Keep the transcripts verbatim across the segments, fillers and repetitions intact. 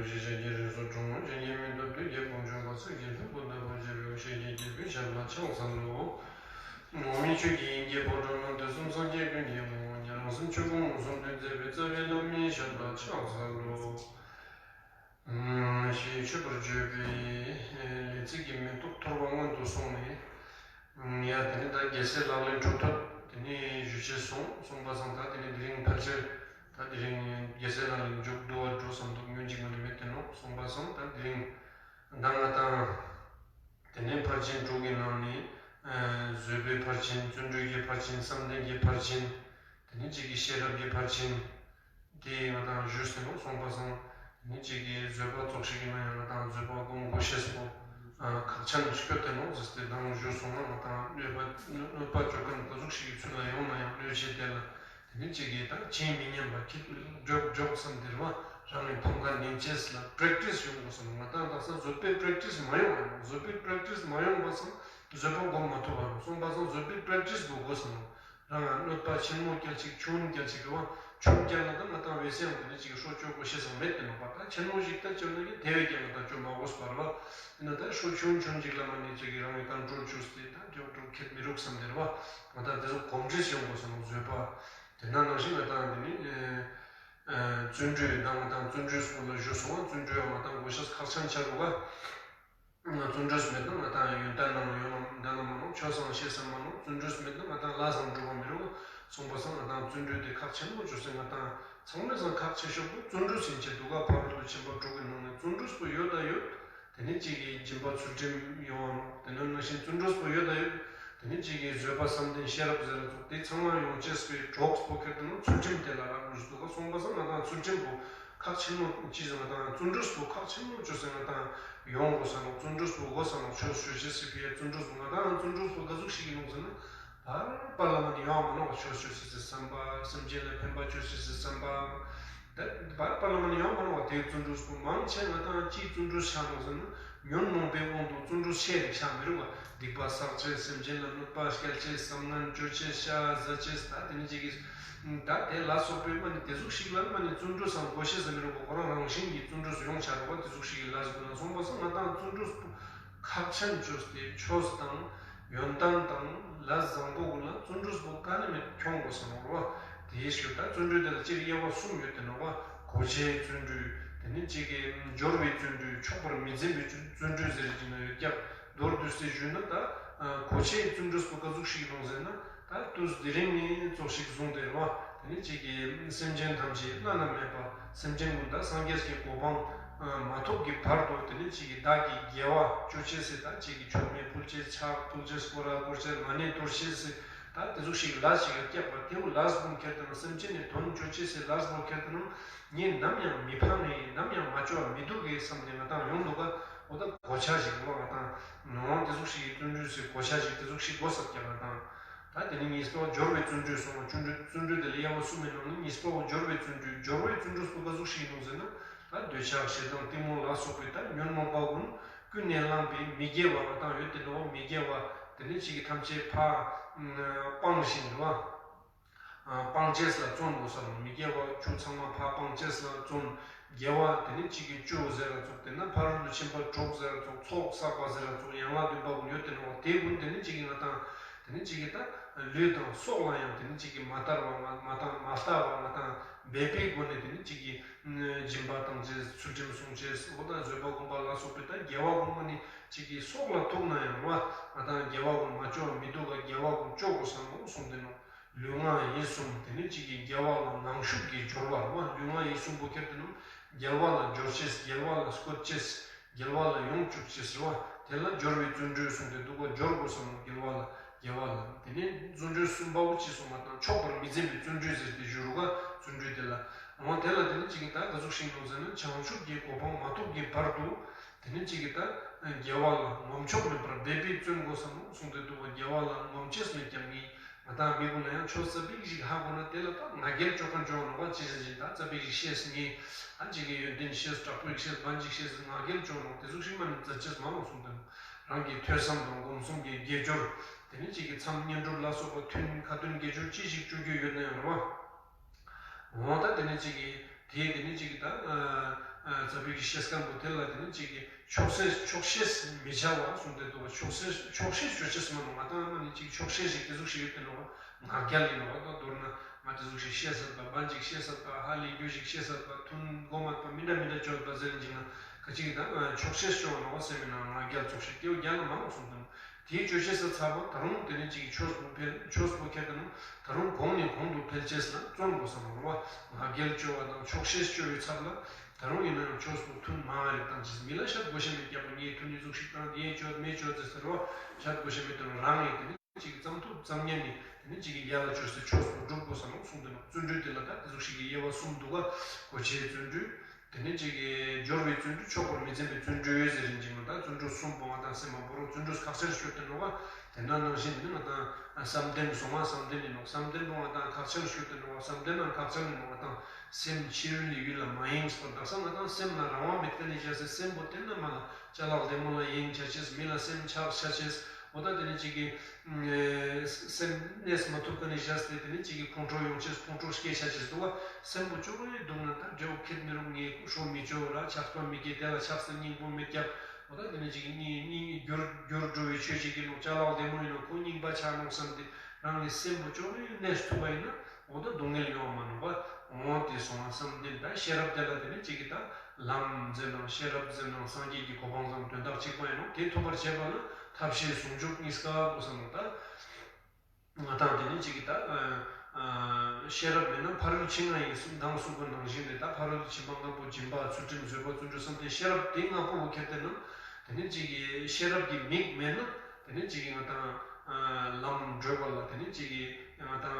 ཞེས་བྱ་རྒྱལ་རིགས་སུ་འཁྲུངས། གཞན་གྱིས་མི་ཐུབ་སྟེ། རྒྱལ་པོ་མཆོག་པ་སྲས་ཀྱི་ཕུང་པོ་ལྟ་བུ་བྱས་པའི་ཞལ་གྱིས་བསྐྱེད་པའི་ཞབས་ལ་ཕྱག་འཚལ་ལོ། འོག་མིན་ཆོས་ཀྱི་དབྱིངས་ཀྱི་ཕོ་བྲང་ན། དུས་གསུམ་སངས་རྒྱས་ཀུན་གྱི་ངོ་བོ་ཉིད། རང་སེམས་ཆོས་སྐུ་མངོན་སུམ་སྟོན་མཛད་པའི་རྩ་བའི་བླ་མའི་ཞབས་ལ་ཕྱག་འཚལ་ལོ། ཞེས་མཆོད་པར་བརྗོད་པའི་ལེའུ་གཅིག་གི་མེ་ཏོག་འཐོར་བ་སྔོན་དུ་སོང་ནས། ཡ་དེ་ནི་ད་རྒྱལ་སྲས་ལག་ལེན་གྲུབ་ཐོབ་དེ་ནི་ཞུ་ཅེས་སོང་། སོང་པ་སང་ད་དེ་ནི་དེ་རིང་ཕལ་ཆེར་ད་དེ་རིང་རྒྱལ་སྲས་ལག་ལེན་མཇུག་བསྡུ་བར་འགྲོ་བསམ་འདུག་ཉུང་ཅིག་མ་ནི་མེད་དེ་ནོག་སོང་པ་སང་ད་དེ་རིང་ད་ང་དང་དེ་ནི་ཕར་ཕྱིན་དྲུག་གི་ནང་ནས་བཟོད་པའི་ཕར་ཕྱིན། བརྩོན་འགྲུས་ཀྱི་ཕར་ཕྱིན། བསམ་གཏན་གྱི་ཕར་ཕྱིན། དེ་ནི་གཅིག་གི་ཤེས་རབ་ཀྱི་ཕར་ཕྱིན། དེ་ང་དང་ཞུས་ཏེ་ནོག་སོང་པ་སང་། དེ་ནི་གཅིག་གི་བཟོད་པ་ཙོགས་ཤིག་ཡིན་ན་ཡང་ང་དང་བཟོད་པ་སྒོམ་དགོས་ཤེས་པོ་ཁག་ཆེན་ཤོས་ཏེ་ནོག་ཟེར་ཏེ་དང་ཞུས་སོང་ན་ང་དང་གནོད་པ་གནོད་པ་བཅོ་མཁན་ག་ཟུག་ཤིག་གི་ཚུལ་ལ་ཡོང་ན་ཡང་གནོད་བྱེད་དེ་ལ་དེ་ནི་གཅིག་གི་ད་ཇི་མི་སྙམ་པ་ཁྱེད་འཇོག་འཇོག་བསམ་དེ་རེད་བ། རང་གི་ཕམ་ཁ་ཉན་ཅེས་ལ་པྲེག་ཊིས་ཡོང་དགོས་སོང་ན་ང་དང་དག་ས་བཟོད་པའི་པྲེག་ཊིས་མ་ཡོང་བ་ཡིན་ནོག་བཟོད་པའི་པྲེག་ཊིས་མ་ཡོང་པ་སང་བཟོད་པ་སྒོམ་མ་ཐུབ་པ་ཡིན་ནོག་སོང་པ་སང་བཟོད་པའི་པྲེག་ཊིས་དགོས་དགོས་སོང་ན། རང་ལ་གནོད་པ་ཆེན་མོ་སྐྱེལ་ཅིག་ཆུང་སྐྱེལ་ཅིག་རེད་བ། ཆུང་སྐྱེལ་ན་ད་ང་དང་འོད་གསལ་ཡང་དེ་ནི་ཅིག་སྲོག་གཅོད་དགོས་ཤེས་སང་མེད་དེ་ནོག་པ། ད་ཆེན་མོ་ཞིག་ད་གཅོད་ན་ཡང་དེ་བས་ཀྱང་ང་དང་གཅོད་མ་དགོས་པ་རེད་བ། ཡིན་ན་ད་སྲོག་ཆུང་ཆུང་ཅིག་ལ་མ་ནི་ཅིག་གི་རང་གི་ཀོན་ཊྲོལ་བཅོས་ཏེ་ད་མགྱོགས་མགྱོགས་ཁྱེར་མི་རུག་བསམ་དེ་རེད་བ། ང་དང་དེ་ཚོ་གོམས་འདྲིས་ཡོང་དགོས་སོང་ནོག་བཟོད་པ། དེ་ན་ནང་བཞིན་ང་དང་དེ་ནི་བརྩོན་འགྲུས་དང་ང་དང་བརྩོན་འགྲུས་སྐོར་ལ་ཞུས་སོང་བ། བརྩོན་འགྲུས་ཡང་ང་དང་དགོས་ཤེས་ཁག་ཆེན་ཆགས་འདུག་ག་བརྩོན་འགྲུས་མེད་ན་ང་དང་ཡོན་ཏན་ནང་ཡོད་ན་འདའ་ན་མ་ནོག་ཆོས་སང་ཤེས་སམ་མ་ནོག་བརྩོན་འགྲུས་མེད་ན་ང་དང་ལས་སང་འགྲུབ་པ་མི་རུག་སོང་པ་སང་ང་དང་བརྩོན་འགྲུས་དེ་ཁག་ཆེན་པོ་བཅོས་སེ་ང་དང་ཚང་མའི་སང་ཁག་ཆེ་ཤོས་པོ་བརྩོན་འགྲུས་ཡིན་ཆེད་དུ་ག་ཕ་རོལ་ཏུ་ཕྱིན་པ་དྲུག་གི་ནང་ནས་བརྩོན་འགྲུས་པོ་ཡོད་ད་ཡོད། དེ་ནི་གཅིག་གི་སྦྱིན་པ་ཚུལ་ཁྲིམས་ཡོང་བ་ནོག་དེ་ནི་ནང་བཞིན་བརྩོན་འགྲུས་པོ་ཡོད་ད་ཡོད། དེ་ནི་གཅིག་གི་བཟོད་པ་བསམ་གཏན་ཤེས་རབ་ཟེར་ར་ཚོགས་དེ་ཚང་མ་ཡོང་ཅེས་པའི་གྲོགས་པོ་ཁྱེར་ཏེ་ནི་ཚུལ་ཁྲིམས་དེ་ལ་རག་ལུས་འདུག་ག་སོང་པ་སང་ང་དང་ཚུལ་ཁྲིམས་པོ་ཁག་ཆེན་མོ་ཅི་ཟེར་ང་དང་བརྩོན་འགྲུས་པོ་ཁག་ཆེན་མོ་བཅོས་སེ་ང་དང་ཡོང་དགོས་ས་ནོག་བརྩོན་འགྲུས་པོ་དགོས་ས་ནོག་ཆོས་ཞུ་ཅེས་སི་ཕི་ཡ་བརྩོན་འགྲུས་པོ་ང་དང་བརྩོན་འགྲུས་པོ་ག་ཟུག་ཤིག་ཡིན་ནོག་ཟེར་ན། བར་བར་ལ་མ་ནི་ཡོང་མ་ནོག་ཆོས་ཞུ་ཅེས་སི་བསམ་པ། སེམས་ཅན་ལ་ཕན་པ་བཅོ་ཅེས་སི་བསམ་པ། དེ་བར་བར་ལ་མ་ནི་ཡོང་མ་ནོག་དེའི་བརྩོན་འགྲུས་པོ་མང་ཆེ་ང་དང་ཅིའི་བརྩོན་འགྲུས་ཆགས་ནོག་ཟེར་ན། ཉོན་མོངས་པའི་དབང་དུ་བརྩོན་འགྲུས་ཆེ་རིགས་ཆགས་མི་རུག་པ། སྡིག་པ་བསགས་ཅེས། སེམས་ཅན་ལ་གནོད་པ་སྐྱེལ་ཅེས། བསམ་ངན་བཅོ་ཅེས། ཤ་ཟ་ཅེས། ད་དེ་ནི་ཅིག་གི་ད་དེ་ལ་སོགས་པའི་མ་ནི་དེ་ཟུག་ཤིག་ལ་མ་ནི་བརྩོན་འགྲུས་སང་དགོས་ཤེས་ཟེར་མི་རུག་པ། ཁོ་རང་རང་བཞིན་གྱིས་བརྩོན་འགྲུས་ཡོང་ཆ་རུག་པ། དེ་ཟུག་ཤིག་གི་ལ་ཟུག་ན་སོང་པ་སང་ང་དང་བརྩོན་འགྲུས་པོ་ཁག་ཆེན་བཅོས་ཏེ་ཆོས་དང་ཡོན་ཏན་དང་ལས་བཟང་པོ་ཀུན་ལ་བརྩོན་འགྲུས་པོ་ག་ནི་མེད་ཁྱོང་དགོས་ས་ནོག་རོ། དེའི་ཤུལ་ད་བརྩོན་འགྲུས་དེ་ལ་སྤྱིར་དབྱེ་བ་གསུམ་ཡོད་དེ་ནོག་པ། གོ་ཆའི་བརྩོན་འགྲུས། དེ་ནི་གཅིག་གི་སྦྱོར་བའི་བརྩོན་འགྲུས། ཆོག་པར་མི་འཛིན་པའི་བརྩོན་འགྲུས་ཟེར་གྱི་ན་ཡོད་ཀྱག་མདོར་བསྡུས་སེ་ཞུས་ན་ད་གོ་ཆའི་བརྩོན་འགྲུས་པོ་ག་ཟུག་ཤིག་ཡིན་ནོག་ཟེར་ན། ད་དུས་དེ་རིང་ནི་ཙོགས་ཤིག་བཟུང་སྟེ་རེད་བ། དེ་ནི་གཅིག་གི་སེམས་ཅན་ཐམས་ཅད་བླ་ན་མེད་པ་སེམས་ཅན་ཀུན་ད་སངས་རྒྱས་ཀྱི་གོ་འཕང་མ་ཐོབ་ཀྱི་བར་དུ་དེ་ནི་གཅིག་གི་བདག་གི་དགེ་བ་བཅོ་ཅེས་སི་ད་གཅིག་གི་མཆོད་མེ་ཕུལ་ཅེས། ཕྱག་ཕུལ་ཅེས། སྐོར་ར་བསྐོར་ཅེས། མ་ཎི་དོར་ཅེས་སི་ད་དེ་ཟུག་ཤིག་ལས་ཤིག་ཡོད་ཀྱག་པ། དེ་བོ་ལས་ཀུན་ཁྱེར་ཏེ་ན་སེམས་ཅན་ནི་དོན་བཅོ་ཅེས་སི་ལས་བོ་ཁྱེར་ཏེ་ན་ངས་ནམ་ཡང་མི་ཕང་ངེ་ནམ་ཡང་མ་བཅོ་བ་མི་འདུག་གེ་བསམ་སྟེ་ང་དང་ཡོང་འདུག་ག་འོ་ད་གོ་ཆ་ཞིག་ལོ་ང་དང་ནོ་དེ་ཟུག་ཤིག་གི་བརྩོན་འགྲུས་སི་གོ་ཆ་ཞིག་དེ་ཟུག་ཤིག་དགོས་ས་ཀྱག་ང་དང་། ད་དེ་ནི་གཉིས་པ་སྦྱོར་བའི་བརྩོན་འགྲུས་སོང་བ། བརྩོན་འགྲུས་བརྩོན་འགྲུས་དེ་ལ་དབྱེ་བ་གསུམ་མི་ནང་ནི་གཉིས་པ་བོ་སྦྱོར་བའི་བརྩོན་འགྲུས། སྦྱོར་བའི་བརྩོན་འགྲུས་པོ་ག་ཟུག་ཤིག་ཡིན་ནོག་ཟེར་ན། ད་འདོད་ཆགས་ཞེ་སྡང་གཏི་མུག་ལ་སོགས་པའི་ད་ཉོན་མོངས་པ་ཀུན་ཀུན་ནས་བསླངས་པའི་མི་དགེ་བ་ང་དང་ཡོད་དེ་ནོ། མི་དགེ་བ་དེ་ནི་གཅིག་གི་ཐམས་ཅད་ཕར་སྤངས་ཤིང་རེད་བ། སྤང་བྱེས་ལ་བརྩོན་དགོས་ས་ནོག་མི་དགེ་བ་བཅུ་ཚང་མ་ཕར་སྤང་བྱེས་ལ་བརྩོན། དགེ་བ་དེ་ནི་གཅིག་གི་བཅུ་ཟེར་ར་ཚོགས། དེ་ན་ཕ་རོལ་ཏུ་ཕྱིན་པ་དྲུག་ཟེར་ར་ཚོགས། ཚོགས་བསགས་པ་ཟེར་ར་ཚོགས། ཡན་ལག་བདུན་པ་ཀུན་ཡོད་དེ་ནོག་དེ་ཀུན་དེ་ནི་གཅིག་གི་ང་དང་དེ་ནི་གཅིག་གི་ད་ལུས་དང་སྲོག་ལ་ཡང་དེ་ནི་གཅིག་གི་མ་ལྟ་བ་མ་མ་དང་མ་ལྟ་བ་ང་དང་འབད་པའི་སྒོ་ནས་དེ་ནི་གཅིག་གི་སྦྱིན་པ་བཏང་བྱེས། ཚུལ་ཁྲིམས་སྲུང་བྱེས། འོ་ད་བཟོད་པ་སྒོམ་པ་ལ་སོགས་པའི་ད་དགེ་བ་ཀུན་མ་ནི་གཅིག་གི་སྲོག་ལ་ཐུག་ན་ཡང་རེད་བ། ང་དང་དགེ་བ་ཀུན་མ་བཅོ་བ་མི་འདུག་ག་དགེ་བ་ཀུན་བཅོ་དགོས་ས་ནོག་གསུངས་ཏེ་ནོག་ལུས་ངག་ཡིད་གསུམ་དེ་ནི་གཅིག་གི་དགེ་བ་ལ་ངང་ཤུགས་ཀྱིས་སྦྱོར་བ་རེད་བ། ལུས་ངག་ཡིད་གསུམ་པོ་ཁྱེར་ཏེ་ནི་དགེ་བ་ལ་སྦྱོར་ཅེས། དགེ་བ་ལ་བཀོལ་ཅེས། དགེ་བ་ལ་ཡོངས་སྤྱོད་ཅེས་རེད་བ། དེ་ལ་སྦྱོར་བའི་བརྩོན་འགྲུས་གསུངས་ཏེ་འདུག་ག་སྦྱོར་དགོས་སམ་ནོ་དགེ་བ་ལ་དགེ་བ་ལ། དེ་ནི་བརྩོན་འགྲུས་གསུམ་པ་བོ་ཅི་སོང་ང་དང་ཆོག་པར་མི་འཛིན་པའི་བརྩོན་འགྲུས་ཟེར་ཏེ་ཞུ་རུ་ག་བརྩོན་འགྲུས་དེ་ལ། འོ་དེ་ལ་དེ་ནི་གཅིག་གི་ད་ག་ཟུག་ཤིག་ཡིན་ནོག་ཟེར་ན་བྱང་ཆུབ་ཀྱི་གོ་འཕང་མ་ཐོབ་ཀྱི་བར་དུ། དེ་ནི་གཅིག་གི་ད་དགེ་བ་ལ་ངོམ་ཆོག་མེད་པར་འབད་པས་བརྩོན་དགོས་སམ་ནོ་གསུངས་ཏེ་འདུག་ག་དགེ་བ་ལ་ངོམ་ཅེས་མེད་ཀྱང་ངེས། ང་དང་མི་ཀུན་ལ་ཡང་ཆོས་ཙ་པིག་ཞིག་ཧ་གོ་ན་དེ་ལ་ད་ང་རྒྱལ་བཅོ་མཁན་བཅོ་ནོག་པ། ཅི་ཞིག་ཅིག་ད་ཙ་པིག་ཞིག་ཤེས་ངེས། ཨ་ཅིག་གི་ཡོན་ཏན་ཤེས། དྲག་པོ་ཞིག་ཤེས། བན་ཅིག་ཤེས་ང་རྒྱལ་བཅོ་ནོག་དེ་ཟུག་ཤིག་མ་ནི་མཛད་ཅེས་མ་ནོག་གསུངས་ཏེ་ནོག་རང་གི་ཐོས་བསམ་དང་སྒོམ་གསུམ་གྱི་དགེ་སྦྱོར། དེ་ནི་གཅིག་གི་མཚམས་བསྙེན་སྒྲུབ་ལ་སོགས་པ་ཐུན་ཁ་ཏོན་དགེ་སྦྱོར་ཅི་ཞིག་བཅོ་རྒྱུ་ཡོད་ན་ཡང་རེད་བ། འོ་ད་དེ་ནི་གཅིག་གི་ དེ་དེ་ནི་ཅིག་གི་ད་ཙ་པིག་གི་ཤེས་ཁན་པོ་དེ་ལ་དེ་ནི་ཅིག་གི་ཆོག་ཤེས་ཆོག་ཤེས་མི་བྱ་བ་གསུངས་ཏེ་འདུག་ག་ཆོག་ཤེས་ཆོག་ཤེས་ཅོ་ཅེས་མ་ནོག་ང་ཏང་མ་ནི་ཅིག་ཆོག་ཤེས་ཤིག་དེ་ཟུག་ཤིག་ཡོད་དེ་ནོག་ག་ང་རྒྱལ་ཡིན་ནོག་ག་མདོར་ན་ང་དེ་ཟུག་ཤིག་ཤེས་ཟེར་པ་བན་ཅིག་ཤེས་ཟེར་པ་ཧ་ལས་རྒྱུ་ཞིག་ཤེས་ཟེར་པ་ཐུན་མགོ་མ་པ་མི་འདྲ་མི་འདྲ་ཅོ་པ་ཟེར་ཅིག་ན་ཁ་ཅིག་གི་ད་ཆོག་ཤེས་ཅོ་བ་ནོག་ཟེར་མི་ན་ང་རྒྱལ་ཙོགས་ཤིག་དེའོ་རྒྱལ་ལ་མ་ནོག་གསུངས་ཏེ་ནོག་དེའི་ཅོ་ཅེས་ས་ཚ་བོ་ད་རུང་དེ་ནི་ཅིག་ཆོས་པོ་འཕེལ་ཆོས་པོ་ཁྱེར་ཏེ་ནོག་ད་རུང་གོང་ནས་གོང་དུ་འཕེལ་ཅེས་ལ་བརྩོན་དགོས་ས་ནོག་རེད་བ། ང་རྒྱལ་ཅོ་བ་དང་ཆོག་ཤེས་ཅོ་བའི་ཚབ་ལ་ད་རུང་ཡིན་ན་ཡང་ཆོས་པོ་ཐུན་མང་རེ་བཏང་ཅེས་མི་ལ་ཤད་དགོས་ཤེས་མེད་ཀྱག་པ་ངས་ཐུན་ནི་ཟུག་ཤིག་བཏང་དེ་ཡེ་ཅོ་མེ་ཅོ་ཟེར་ཟེར་བ་ཤད་དགོས་ཤེས་མེད་དེ་རང་ཡིན་དེ་ནི་ཅིག་ཙམ་ཐུབ་ཙམ་ཉན་ནི་དེ་ནི་ཅིག་གི་རྒྱལ་ལ་ཅོས་ཏེ་ཆོས་པོ་སྒྲུབ་དགོས་ས་ནོག་གསུངས་ཏེ་ནོག་བརྩོན་འགྲུས་དེ་ལ་ད་དེ་ཟུག་ཤིག་གི་དབྱེ་བ་གསུམ་འདུག་ག་གོ་ཆའི་བརྩོན་འགྲུས། དེ་ནས་ཅིག་གི་སྦྱོར་བའི་བརྩོན་འགྲུས་ཆོག་པར་མི་འཛིན་པའི་བརྩོན་འགྲུས་ཟེར་རིན་ཅིག་མ་ད་བརྩོན་འགྲུས་གསུམ་པོ་ང་ཏང་སེམས་མ་བོར་བརྩོན་འགྲུས་ཁག་ཆེན་ཞུ་དེ་ནོག་ག་དེ་ན་ནང་བཞིན་དེ་ནི་ང་ཏང་བསམ་གཏན་སོང་བ་བསམ་གཏན་ཡིན་ནོག་བསམ་གཏན་པོ་ང་ཏང་ཁག་ཆེན་ཞུ་དེ་ནོག་ག་བསམ་གཏན་ན་ཁག་ཆེན་ཡིན་ནོག་ང་ཏང་སེམས་འཆི་བའི་ཡུལ་ལ་མ་ཡེངས་པར་དག་ས་ང་ཏང་སེམས་ལ་རང་དབང་མེད་ཁན་ནི་བྱ་སེ་སེམས་པོ་དེ་ན་མ་ལ་ཅ་ལག་ལྡེ་མོ་ལ་ཡེངས་ཆ་ཅེས་མི་ལ་སེམས་ཆགས་ཆ་ཅེས་འོ་ད་དེ་ནི་ཅིག་གི་སེམས་གནས་མ་ཐུབ་ཁན་ནི་བྱ་སེ་དེ་ནི་ཅིག་གི་ཁོང་ཁྲོ་ཡོང་ཅེས་ཁོང་ཁྲོ་སྐྱེ་ཆ་ཅེས་འདུག་ག་སེམས་པོ་ཅོག་རེ་སྡུག་ན་ད་འབྲས་བུ་ཁྱེར་མི་རུང་ངས་ཧྲོ་མི་ཅོ་ར་ཆགས་པ་མི་སྐྱེ་དེ་ལ་ཆགས་སེ་སྙིང་པོ་མི་སྐྱབས། འོ་ད་དེ་ནི་ཅིག་གི་སྙིང་སྙིང་འགྱུར་འགྱུར་འགྲོ་བའི་ཆོས་ཅིག་གི་ནོག་ཅ་ལག་ལྡེ་མོ་ཡིན་ན་ཁོ་རྙིང་པ་ཆགས་ནོག་བསམ་སྟེ་རང་གི་སེམས་པོ་ཅོག་རེ་གནས་ཐུབ་པ་ཡིན་ན་འོ་ད་སྡུག་བསྔལ་ཡོང་མ་ནོག་པ། འོ་དེ་སོང་བ་བསམ་གཏན་ད་ཤེས་རབ་དེ་ལ་དེ་ནི་ཅིག་གི་ད་ལམ་ཟེར་ནང་ཤེས་རབ་ཟེར་ནང་སངས་རྒྱས་ཀྱི་གོ་འཕང་ཙམ་དོན་དག་གཅིག་པ་ཡིན་ནོག་དེ་ཐོབ་པར་བྱེད་པ་ན་ཐབས་ཤེས་ཟུང་འཇུག་གཉིས་ཀ་དགོས་ས་ནོག་ད། ང་ཏང་དེ་ནི་ཅིག་གི་ད་ཤེས་རབ་མེད་ན་ཕ་རོལ་ཕྱིན་ལྔ་ཡི་གསུང་དང་གསུང་གི་ནང་བཞིན་རེད། ད་ཕ་རོལ་ཕྱིན་པ་ལྔ་པོ་སྦྱིན་པ་ཚུལ་ཁྲིམས་བཟོད་པ་བརྩོན་འགྲུས་བསམ་གཏན་ཤེས་རབ་དེ་ལྔ་པོ་བོ་ཁྱེར་ཏེ་ན་དེ་ནི་ཅིག་གི་ཤེས་རབ་ཀྱི་མིག་མེད་ན་དེ་ནི་ཅིག་གི་ང་ཏང་ལམ་བགྲོད་པ་ལ་དེ་ནི་ཅིག་གི་ང་ཏང་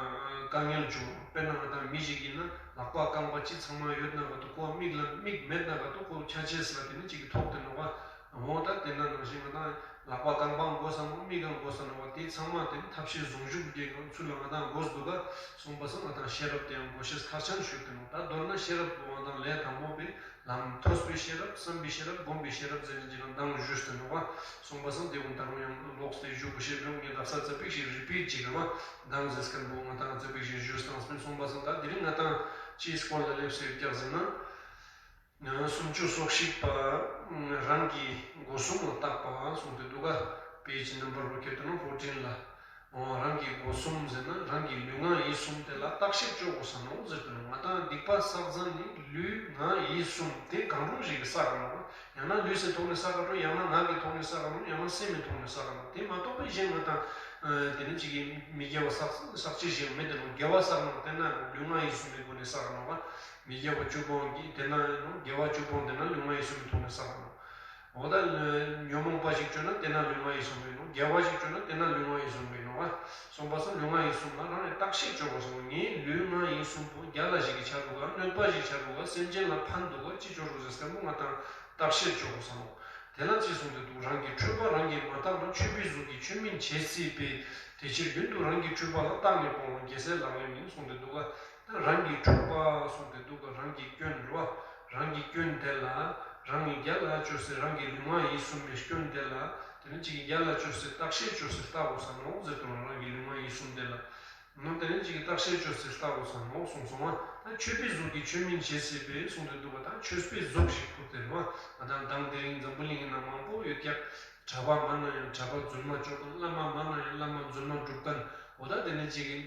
དཀའ་ངལ་བྱུང་། དཔེར་ན་ང་ཏང་མི་ཞིག་ཡིན་ན་ལག་པ་རྐང་པ་ཅི་ཚང་མ་ཡོད་ན་ག་ཏོ་ཁོ་མིག་ལ་མིག་མེད་ན་ག་ཏོ་ཁོ་ཆ་ཅེས་ལ་དེ་ནི་ཅིག་གི་ཐོག་དེ་ནོག་པ། འོ་ད་དེ་ན་ནང་བཞིན་ང་ཏང་ལག་པ་རྐང་པའང་དགོས་ས་ནོག་མིག་གང་དགོས་ས་ནོག་པ། དེ་ཚང་མ་དེ་ནི་ཐབས་ཤེས་ཟུང་འཇུག་གི་ཚུལ་ལ་ང་ཏང་དགོས་འདུག་ག་སོང་པ་སང་ང་ཏང་ཤེས་རབ་དེའང་དགོས་ཤེས་ཁག་ཆེན་ཞུ་དེ་ནོག་ད་མདོར་ན་ཤེས་རབ་པོ་ང་ཏང་ལས་དང་པོ་པའི་ལམ་ཐོས་པའི་ཤེས་རབ་བསམ་པའི་ཤེས་རབ་སྒོམ་པའི་ཤེས་རབ་ཟེར་ནི་ཅིག་ལ་མདང་ཞུས་ཏེ་ནོག་པ། སོང་པ་སང་དེ་ཀུན་ད་རུང་ཡང་ལོགས་ཏེ་ཞུ་དགོས་ཤེས་རུང་ངས་ད་ས་ཙ་པིག་ཞིག་རི་པིཊ་ཅིག་རེད་པ། མདང་ཟེར་མཁན་པོ་ང་ཏང་ཙ་པིག་ཞིག་ཞུས་བཏང་སྤེན་སོང་པ་སང་ད་དེ་རིང་ང་ཏང་ཅིའི་སྐོར་ལ་ལེབས་སེ་ཡོད་ཀྱག་ཟེར་ན། སུམ་ཅུ་སོ་གཅིག་པ། རང་གི་སྒོ་གསུམ་ལ་བརྟག་པ་གསུངས་ཏེ་འདུག་ག་པེ་ཇི་ནམ་བར་བོ་ཁྱེར་ཏེ་ན་ཕོར་ཊིན་ལ། འོ་རང་གི་སྒོ་གསུམ་ཟེར་ན་རང་གི་ལུས་ངག་ཡིད་གསུམ་དེ་ལ་བརྟག་དཔྱད་ཅོ་དགོས་ས་ནོག་ཟེར་ཏེ་ནོག་ང་ཏང་སྡིག་པ་བསགས་ཙ་ནི་ལུས་ངག་ཡིད་གསུམ་དེ་གང་རུང་ཞིག་གི་བསགས་ཀ་ནོག་ཡང་ན་ལུས་སི་ཐོག་ནས་བསགས་ཀ་འགྲོ། ཡང་ན་ངག་གི་ཐོག་ནས་བསགས་ཀ་ནོག་ཡང་ན་སེམས་ཀྱི་ཐོག་ནས་བསགས་ཀ་ནོག་དེ་མ་གཏོགས་པའི་གཞན་ང་ཏང་དེ་ནི་ཅིག་གི་མི་དགེ་བ་བསགས་བསགས་ཅེས་ཞིག་མེད་དེ་ནོག་དགེ་བ་བསགས་ན་དེ་ན་ལུས་ངག་ཡིད་གསུམ་མི་སྒོ་ནས་བསགས་ཀ་ནོག་མི་དགེ་བ་བཅུ་སྤོང་གི་དེ་ན་ཡིན་ནོག་དགེ་བ་བཅུ་སྤོང་དེ་ན་ལུས་ངག་ཡིད་གསུམ་གྱི་ཐོག་ནས་བསགས་ནོག་འོ་ད་ཉོན་མོངས་པ་ཞིག་བཅོས་ན་དེ་ན་ལུས་ངག་ཡིད་གསུམ་ཡིན་ནོག་དགེ་བ་ཞིག་བཅོས་ན་དེ་ན་ལུས་ངག་ཡིད་གསུམ་ཡིན་ནོག་སོང་པ་སང་ལུས་ངག་ཡིད་གསུམ་ལ་རང་ནས་བརྟག་དཔྱད་བཅོ་དགོས་སོང་། ངའི་ལུས་ངག་ཡིད་གསུམ་པོ་རྒྱལ་ལ་ཞིག་གི་ཆ་རུག་ག་གནོད་པ་ཞིག་ཆ་རུག་ག་སེམས་ཅན་ལ་ཕན་འདུག་ག་ཅི་བཅོ་རུག་ཟེར་སྐམ་པོ་ང་ཏང་བརྟག་དཔྱད་བཅོ་དགོས་སོང་། དེ་ལ་ཅི་གསུངས་ཏེ་འདུག་རང་གི་འཁྲུལ་པ་རང་གིས་མ་བརྟགས་ན། ཆོས་པའི་གཟུགས་ཀྱིས་ཆོས་མིན་བྱེད་སྲིད་པས། དེ་ཕྱིར་རྒྱུན་དུ་རང་གི་འཁྲུལ་པ་ལ། བརྟགས་ནས་སྤོང་བ་རྒྱལ་སྲས་ལག་ལེན་ཡིན། གསུངས་ཏེ་འདུག་ག་རང་གི་འཁྲུལ་པ་གསུངས་ཏེ་འདུག་ག་རང་གི་སྐྱོན་རེད་བ། རང་གི་སྐྱོན་དེ་ལ་རང་གི་རྒྱལ་ལ་བཅོས་སེ་རང་གི་ལུས་ངག་ཡིད་གསུམ་པའི་སྐྱོན་དེ་ལ་དེ་ནི་ཅིག་གི་རྒྱལ་ལ་བཅོས་སེ་བརྟག་དཔྱད་བཅོས་སེ་བལྟ་དགོས་ས་ནོག་ཟེར་དུ་རང་གི་ལུས་ངག་ཡིད་གསུམ་དེ་ལ་ནོ་དེ་ནི་ཅིག་གི་བརྟག་དཔྱད་བཅོས་སེ་བལྟ་དགོས་ས་ནོག་གསུངས་སོང་བ། ད་ཆོས་པའི་གཟུགས་ཀྱིས་ཆོས་མིན་བྱེད་སྲིད་པས་གསུངས་ཏེ་འདུག་ག་ད་ཆོས་པའི་གཟུགས་ཤིག་ཁུར་ཏེ་རེད་བ། ང་ཏང་མདང་དེ་རིང་འཛམ་བུ་གླིང་ངི་ནང་མང་པོ་ཡོད་ཀྱག་གྲྭ་པ་མ་ན་ཡང་གྲྭ་པ་རྫུན་མ་བཅོ་མཁན། བླ་མ་མ་ན་ཡང་བླ་མ་རྫུན་མ་སྒྲུབ་མཁན། འོ་ད་དེ་ནི་ཅིག་གི་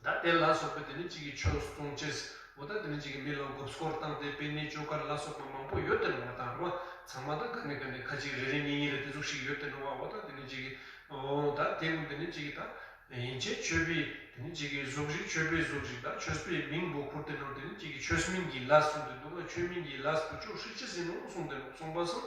ད་དེ་ལ་སོགས་པའི་དེ་ནི་ཅིག་གི་ཆོས་སྲུང་ཅེས། འོ་ད་དེ་ནི་ཅིག་གི་མི་ལ་མགོ་སྐོར་བཏང་སྟེ་དཔེ་ནི་བཅོ་མཁན་ལ་སོགས་པ་མང་པོ་ཡོད་དེ་ནོག་ང་ཏང་རེད་བ། ཚང་མ་ད་ག་ནས་ག་ནས་ཁ་ཅིག་རེ་རེ་གཉིས་གཉིས་རེ་དེ་ཟུག་ཞིག་ཡོད་དེ་ནོག་བ། འོ་ད་དེ་ནི་ཅིག་གི་འོ་ད་དེ་ཀུན་དེ་ནི་ཅིག་གི་ད་ཡིན་ཆེ་ཆོས་པའི་དེ་ནི་ཅིག་གི་གཟུགས་ཤིག་ཆོས་པའི་གཟུགས་ཤིག་ད་ཆོས་པའི་མིང་པོ་ཁུར་ཏེ་ནང་དེ་ནི་ཅིག་གི་ཆོས་མིན་གྱི་ལས་གསུངས་ཏེ་འདུག་ན་ཆོས་མིན་གྱི་ལས་པོ་ཅོ་ཧྲིག་ཅེས་ཡིན་ནོག་གསུངས་ཏེ་ནོག་གསུངས་པ་སང་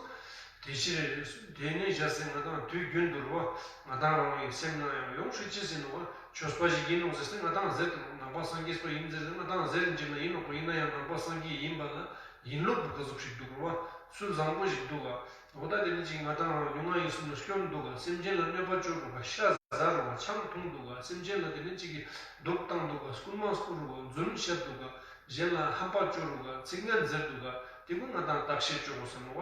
དེ་ཕྱིར་དེ་ནས་བཞག་སེ་ང་ཏང་དུས་རྒྱུན་དུ་རེད་བ། ང་ཏང་རང་གི་སེམས་ནང་ཡང་ཡོང་ཧྲིག་ཅེས་ཡིན་ནོག་བ། ཆོས་པ་ཞིག་ཡིན་ནོག་ཟེར་སེ་ང་ཏང་ཟེར་ཏེ་ནོག་ནང་པ་སངས་རྒྱས་པ་ཡིན་ཟེར་སེ་ང་ཏང་ཟེར་རིན་ཅིག་ན་ཡིན་ནོག་པ། ཡིན་ན་ཡང་ནང་པ་སངས་རྒྱས་ཡིན་པ་ལ་ཡིན་ལུགས་པོ་ག་ཟུག་ཞིག་འདུག་རེད་བ། ཚུལ་བཟང་པོ་ཞིག་འདུག་ག་འོ་ད་དེ་ནི་ཅིག་ང་ཏང་རང་ལུས་ངག་ཡིད་གསུམ་ལ་སྐྱོན་འདུག་ག་སེམས་ཅན་ལ་གནོད་པ་བཅོ་རུག་ག་ཤ་ཟ་རུག་ག་ཆང་འཐུང་འདུག་ག་སེམས་ཅན་ལ་དེ་ནི་ཅིག་གི་སྡུག་བཏང་འདུག་ག་རྐུན་མ་རྐུ་རུག་ག་རྫུན་བཤད་འདུག་ག་གཞན་ལ་ཧམ་པ་བཅོ་རུག་ག་ཚིག་ངན་ཟེར་འདུག་ག་དེ་ཀུན་ང་ཏང་བརྟག་དཔྱད་བཅོ་དགོས་ས་ནོག་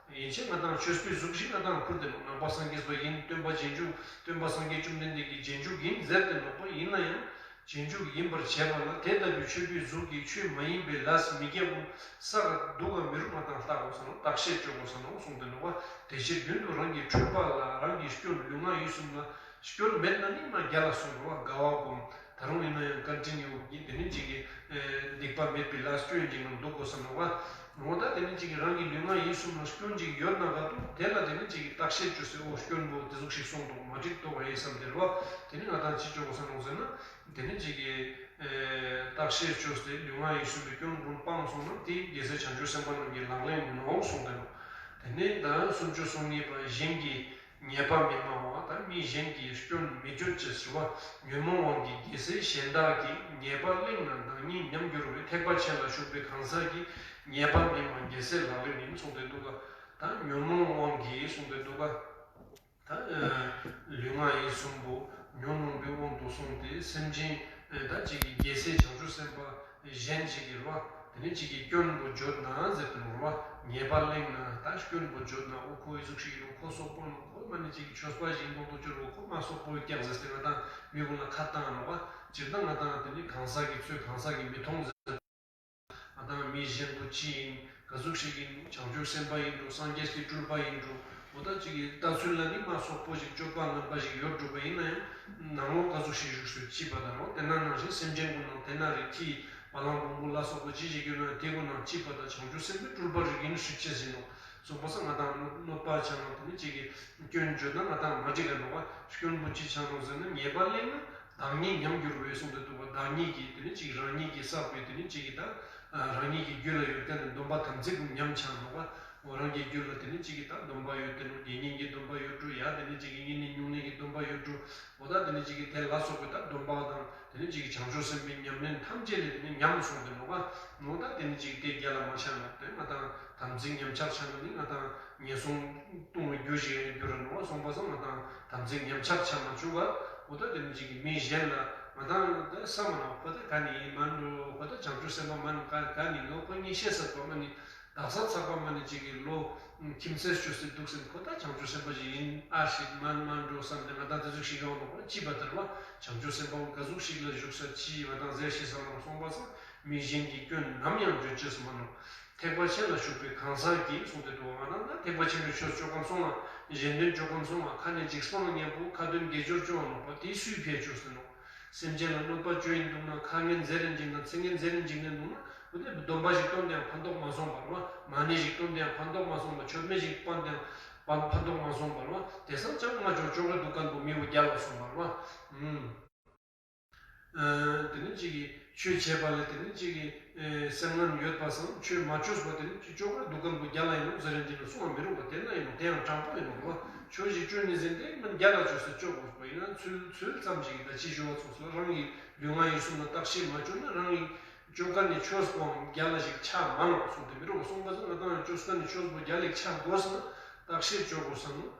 བ། ཡིན་ཕྱིར་ང་ཏང་ཆོས་པའི་གཟུགས་ཤིག་ང་ཏང་ཁུར་ཏེ་ནོག་ནང་པ་སངས་རྒྱས་པ་ཡིན། སྟོན་པ་རྗེས་འཇུག་སྟོན་པ་སངས་རྒྱས་བཅོམ་ལྡན་འདས་ཀྱི་རྗེས་འཇུག་ཡིན་ཟེར་ཏེ་ནོག་པ། ཡིན་ན་ཡང་ རྗེས་འཇུག་ཡིན་པར་བྱས་པ་ལ། དེ་ལྟ་བུའི་ཆོས་པའི་གཟུགས་ཀྱིས་ཆོས་མ་ཡིན་པའི་ལས་མི་བརྒྱབ་བོ་བསགས་འདུག་ག་མི་རུང་ང་དང་བརྟག་དགོས་ས་ནོག་བརྟག་དཔྱད་བཅོ་དགོས་ས་ནོག་གསུངས་ཏེ་ནོག་པ། དེ་ཕྱིར་རྒྱུན་དུ་རང་གི་འཁྲུལ་པ་ལ་རང་གི་སྐྱོན་ལུས་ངག་ཡིད་གསུམ་ལ་སྐྱོན་མེད་ན་ནི་མ་རྒྱལ་ལ་སོང་རོགས་དགའ་བ་སྒོམ། ད་རུང་ཡིན་ན་ཡང་ཀོན་ཊི་ནིའུ་ཡིན་དེ་ནི་ཅིག་གི་སྡིག་པ་མེད་པའི་ལས་སྐྱོན་ཅིག་ནང་འདུག་དགོས་ས་ནོག་པ། འོ་ད་དེ་ནི་ཅིག་གི་རང་གི་ལུས་ངག་ཡིད་གསུམ་ལ་སྐྱོན་ཅིག་ཡོད་ན་ག་དུ་དེ་ལ་དེ་ནི་ཅིག་གི་བརྟག་དཔྱད་བཅོས་སེ་འོ་སྐྱོན་པོ་དེ་ཟུག་ཞིག་སོང་འདུག་མ་འགྲིག་འདུག་ཨེ་བསམ་དེ་རེད་པ། དེ་ནི་ང་དང་ཅི་བཅོ་དགོས་ས་ནོག་ཟེར་ན། དེ་ནི་ཅིག་གི་ཨེ་བརྟག་དཔྱད་བཅོས་ཏེ་ལུས་ངག་ཡིད་གསུམ་པའི་སྐྱོན་ཀུན་སྤངས་སོང་ན་དེ་རྒྱལ་སྲས་བྱང་ཆུབ་སེམས་དཔའ་རྣམས་ཀྱི་ལག་ལེན་ཡིན་ནོག་གསུངས་ཏེ་ནོག་དེ་ནི་ད་སུམ་ཅུ་སོ་གཉིས་པ་གཞན་གྱི་ཉེས་པ་མི་སྨྲ་བ་དང་མི་གཞན་གྱི་སྐྱོན་མི་བརྗོད་ཅེས་ཟེར་བ། ཉོན་མོངས་དབང་གིས་རྒྱལ་སྲས་གཞན་དག་གི་ཉེས་པ་གླེང་ན་བདག་ཉིད་ཉམས་འགྱུར་བས། ཐེག་པ་ཆེ་ལ་ཞུགས་པའི་གང་ཟག་གི་ཉེས་པ་མི་སྨྲ་རྒྱལ་སྲས་ལག་ལེན་ཡིན་གསུངས་ཏེ་འདུག་ག་ད་ཉོན་མོངས་དབང་གིས་གསུངས་ཏེ་འདུག་ག་ད་ལུས་ངག་ཡིད་གསུམ་པོ་ཉོན་མོངས་པའི་དབང་དུ་སོང་སྟེ་སེམས་ཅན་ད་ཅིག་གི་རྒྱལ་སྲས་བྱང་ཆུབ་སེམས་དཔའ་གཞན་ཅིག་གི་རེད་པ། དེ་ནི་ཅིག་གི་སྐྱོན་པོ་བརྗོད་ན་ཟེར་དུ་རེད་པ། ཉེས་པ་གླེང་ན་ད་སྐྱོན་པོ་བརྗོད་ན་འོ་ཁོ་ཨི་ཟུག་ཞིག་ཡིན་ནོག་ཁོ་སོག་པོ་ནོག་ཁོ་མ་ནི་ཅིག་གི་ཆོས་པ་ཞིག་མདོག་མདོག་བཅོས་རོགས་ཁོ་མ་སོག་པོ་ཀྱག་ཟེར་ཏེ་ང་དང་མི་ཀུན་ལ་ཁ་བཏང་ནོག་པ། སྤྱིར་བཏང་ང་དང་དེ་ནི་གང་ཟག་གི་ཚུལ་གང་ཟག་གི་མི་མཐོང་ཟེར། ང་དང་མི་གཞན་པོ་ཅི་ཡིན་ག་ཟུག་ཞིག་ཡིན་བྱང་ཆུབ་སེམས་དཔའ་ཡིན་འགྲོ་སངས་རྒྱས་ཀྱི་སྤྲུལ་པ་ཡིན་འགྲོ་འོ་ད་ཅིག་གི་ལྟ་ཚུལ་ལ་ནི་མ་སོག་པོ་ཞིག་སྤྱོད་པ་ངན་པ་ཞིག་ཡོད་འགྲོ་བ་ཡིན་ན་ཡང་ནང་ལོགས་ག་ཟུག་ཞིག་བཞུགས་སུ་ཅི་པ་དང་རོ། དེ་ན་ནང་བཞིན་སེམས་ཅན་ཀུན་ནང་དེ་ན་རིགས་ཀྱི་བ་ལང་བོང་བུ་ལ་སོགས་པ་ཅི་ཞིག་ཡོད་ན་དེ་ཀུན་ནང་ཅི་པ་དང་བྱང་ཆུབ་སེམས་དཔའི་སྤྲུལ་པ་རིགས་ཡིན་ཞུ་ཅེས་ཡིན་ནོག་སོང་པ་སང་ང་དང་གནོད་པ་ཆ་ན་དེ་ནི་ཅིག་གི་སྐྱོན་བརྗོད་ན་ང་དང་མ་འགྲིག་ག་ནོག་པ། སྐྱོན་པོ་ཅི་ཆ་ནོག་ཟེར་ན་ཉེས་པ་གླེང་ན་བདག་ཉིད་ཉམས་འགྱུར་བས་གསུངས་ཏེ་འདུག་པ། བདག་ཉིད་ཀྱི་དེ་ནི་ཅིག་རང་ཉིད་ཀྱི་བསགས་པའི་དེ་ནི་ཅིག་གི་ད་རང་ཉིད་ཀྱི་རྒྱུད་ལ་ཡོད་དེ་ནི་སྡོམ་པ་དམ་ཚིག་ཉམས་ཆ་ནོག་པ། འོ་རང་གི་རྒྱུད་ལ་དེ་ནི་ཅིག་གི་ད་སྡོམ་པ་ཡོད་དེ་ནོག་དགེ་བསྙེན་གྱི་སྡོམ་པ་ཡོད་འགྲོ། ཡ་དེ་ནི་ཅིག་གི་བསྙེན་གནས་སྨྱུང་གནས་ཀྱི་སྡོམ་པ་ཡོད་འགྲོ། འོ་ད་དེ་ནི་ཅིག་གི་དེ་ལ་སོགས་པའི་ད་སྡོམ་པ་དང་དེ་ནི་ཅིག་གི་བྱང་ཆུབ་སེམས་དཔའི་ཉམས་ལེན་ཐམས་ཅད་ལས་དེ་ནི་ཉམས་སོང་དེ་ནོག་པ། འོ་ད་དེ་ནི་ཅིག་གི་དེ་རྒྱལ་ལ་མ་ཆགས་ནོག་དེ་ང་དང་དམ་ཚིག་ཉམས་ཆག་ཆ་ན་ནི་ང་དང་ངན་སོང་ལྟུང་བའི་རྒྱུ་ཞིག་ཡང་འགྱུར་ར་ནོག་པ། སོང་པ་སང་ང་དང་དམ་ཚིག་ཉམས་ཆག་ཆ་མ་བཅུག་ག་འོ་ད་དེ་ནི་ཅིག་གི་མི་གཞན་ལ་ང་དང་ད་བསམ་མ་ནོག་ཁོ་ད་ག་ནི་ཡིན་མ་འགྲོ། ཁོ་ད་བྱང་ཆུབ་སེམས་དཔའ་མ་ནི་ག་ག་ནི་ནོག་ཁོ་ངས་ཤེས་ས་ཁོ་མ་ནི་དག་ས་ཚགས་པ་མ་ནི་ཅིག་གི་ལོ་ཁྱིམ་མཚེས་ཆོས་སྲིད་འདུག་སེམས་ཁོ་ད་བྱང་ཆུབ་སེམས་དཔའ་ཞིག་ཡིན་ཨ་ཞིག་མ་མ་འགྲོ་བསམ་སྟེ་ང་དང་དེ་ཟུག་ཞིག་ཡོང་ནོག་པ། ཅི་པ་དར་བ་བྱང་ཆུབ་སེམས་དཔའ་ག་ཟུག་ཞིག་ལ་བཞུགས་ས་ཅི་ང་དང་ཟེར་ཤེས་ས་ལ་སོང་པ་སང་མི་གཞན་གྱི་སྐྱོན་ནམ་ཡང་བརྗོད་ཅེས་མ་ནོག་ཐེག་པ་ཆེ་ལ་ཞུགས་པའི་གང་ཟག་གིས་གསུངས་ཏེ་འདུག་ང་དང་ད་ཐེག་པ་ཆེན་པོའི་ཆོས་ཅོ་མཁན་སོང་ང་གཞན་དོན་ཅོ་མཁན་སོང་ང་ཁ་ནས་འཇིགས་སྤང་སྙན་པོ་ཁ་འདོན་དགེ་སྦྱོར་ཅོ་བ་ནོག་པ། དེ་སུའི་ཕིའ་ཅོས་ཏེ་ནོག་སེམས་ཅན་ལ་གནོད་པ་ཅོ་ཡིན་འདུག་ན་ཁ་ངན་ཟེར་རིན་འཇིགས་ན་ཚིག་ངན་ཟེར་རིན་འཇིགས་ན་འདུག་ན་འོ་དེ་སྡོམ་པ་ཞིག་བཏོན་ཏེ་ཡང་ཕན་ཐོགས་མ་སོང་བར་བ། མ་ཎི་ཞིག་བཏོན་ཏེ་ཡང་ཕན་ཐོགས་མ་སོང་བར། མཆོད་མེ་ཞིག་སྤངས་ཏེ་ཡང་ཕན་ཕན་ཐོགས་མ་སོང་བར་བ། དེ་སང་ཅང་ང་ཅོ་ཅོ་གི་འདུག་མཁན་པོ་མི་བོ་རྒྱལ་ལ་སོང་བར་བ། ཨུམ། ཨ་དེ་ནི་ཅིག་གི་ཆོས་བྱས་པ་ལས་དེ་ནི་ཅིག་གི་ཨེ་སེམས་ངན་ཡོད་པ་སང་ཆོས་མ་ཅོས་པ་དེ་ནི་ཅིག་ཅོ་གི་འདུག་མཁན་པོ་རྒྱལ་ལ་ཡིན་ནོག་ཟེར་རིན་འཇིགས་ན་གསུང་བ་མི་རུང་བ། དེ་ན་ཡིན་ནོག་དེ་ཡང་དྲང་པོ་ཡིན་ནོག་བ། ཆོས་ཞིག་ཅོ་ནི་ཟིན་ཏེ་མིན་རྒྱལ་ལ་ཅོས་ཏེ་ཅོ་དགོས་པ་ཡིན་ན་ཚུལ་ཚུལ་ཙམ་ཞིག་གི་ད་ཅི་ཞུ་བ་ཚོགས་སོ་རང་གི་ལུས་ངག་ཡིད་གསུམ་ལ་བརྟག་དཔྱད་མ་བཅོས་ན་རང་གི་ཅོ་མཁན་ནི་ཆོས་པོའང་རྒྱལ་ལ་ཞིག་ཆ་མ་ནོག་གསུངས་ཏེ་མི་རུང་བ། སོང་པ་སང་ང་དང་ཅོ་མཁན་ནི་ཆོས་པོ་རྒྱལ་ལ་ཞིག་ཆ་དགོས་ན་བརྟག་དཔྱད་ཅོ་དགོས་ས་ནོག་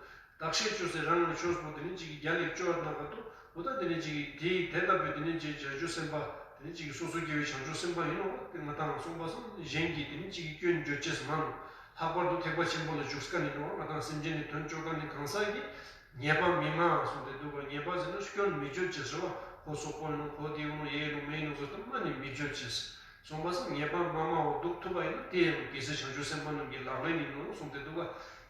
བརྟག་དཔྱད་ཅོས་ཏེ་རང་གི་ཆོས་པོ་དེ་ནི་ཅིག་གི་རྒྱལ་ལ་ཞིག་ཅོ་བ་ན་ག་དུ་འོ་ད་དེ་ནི་ཅིག་གི་དེ་དེ་ལྟ་བུའི་དེ་ནི་ཅིག་བྱང་ཆུབ་སེམས་དཔའ་དེ་ནི་ཅིག་གི་སོ་སོ་སྐྱེ་བོའི་བྱང་ཆུབ་སེམས་དཔའ་ཡིན་ནོག་དེ་ང་དང་སོང་པ་སང་གཞན་གྱི་དེ་ནི་ཅིག་གི་སྐྱོན་བརྗོད་ཅེས་མ་ནོག་ལྷག་པར་དུ་ཐེག་པ་ཆེན་པོ་ལ་ཞུགས་མཁན་ནི་ནོག་ང་དང་སེམས་ཅན་ནི་དོན་ཅོ་མཁན་ནི་གང་ཟག་གི་ཉེས་པ་མི་སྨྲ་གསུངས་ཏེ་འདུག་པ། ཉེས་པ་ཟེར་ན་སྐྱོན་མི་བརྗོད་ཅེས་ཟེར་བ། ཁོ་སོག་པོ་ཡིན་ནོག་ཁོ་དེ་ཡིན་ནོག་ཡེ་ཡིན་ནོག་མེ་ཡིན་ནོག་ཟེར་ཏེ་མ་ནི་མི་བརྗོད་ཅེས། སོང་པ་སང་ཉེས་པ་མ་སྨྲ་བ་འདུག་ཐུབ་པ་ཡིན་ན་དེ་ཡང་རྒྱལ་སྲས་བྱང་ཆུབ་སེམས་དཔའ་རྣམས་ཀྱི་ལག་ལེན་ཡིན་ནོག་གསུངས་ཏེ་འདུག་པ།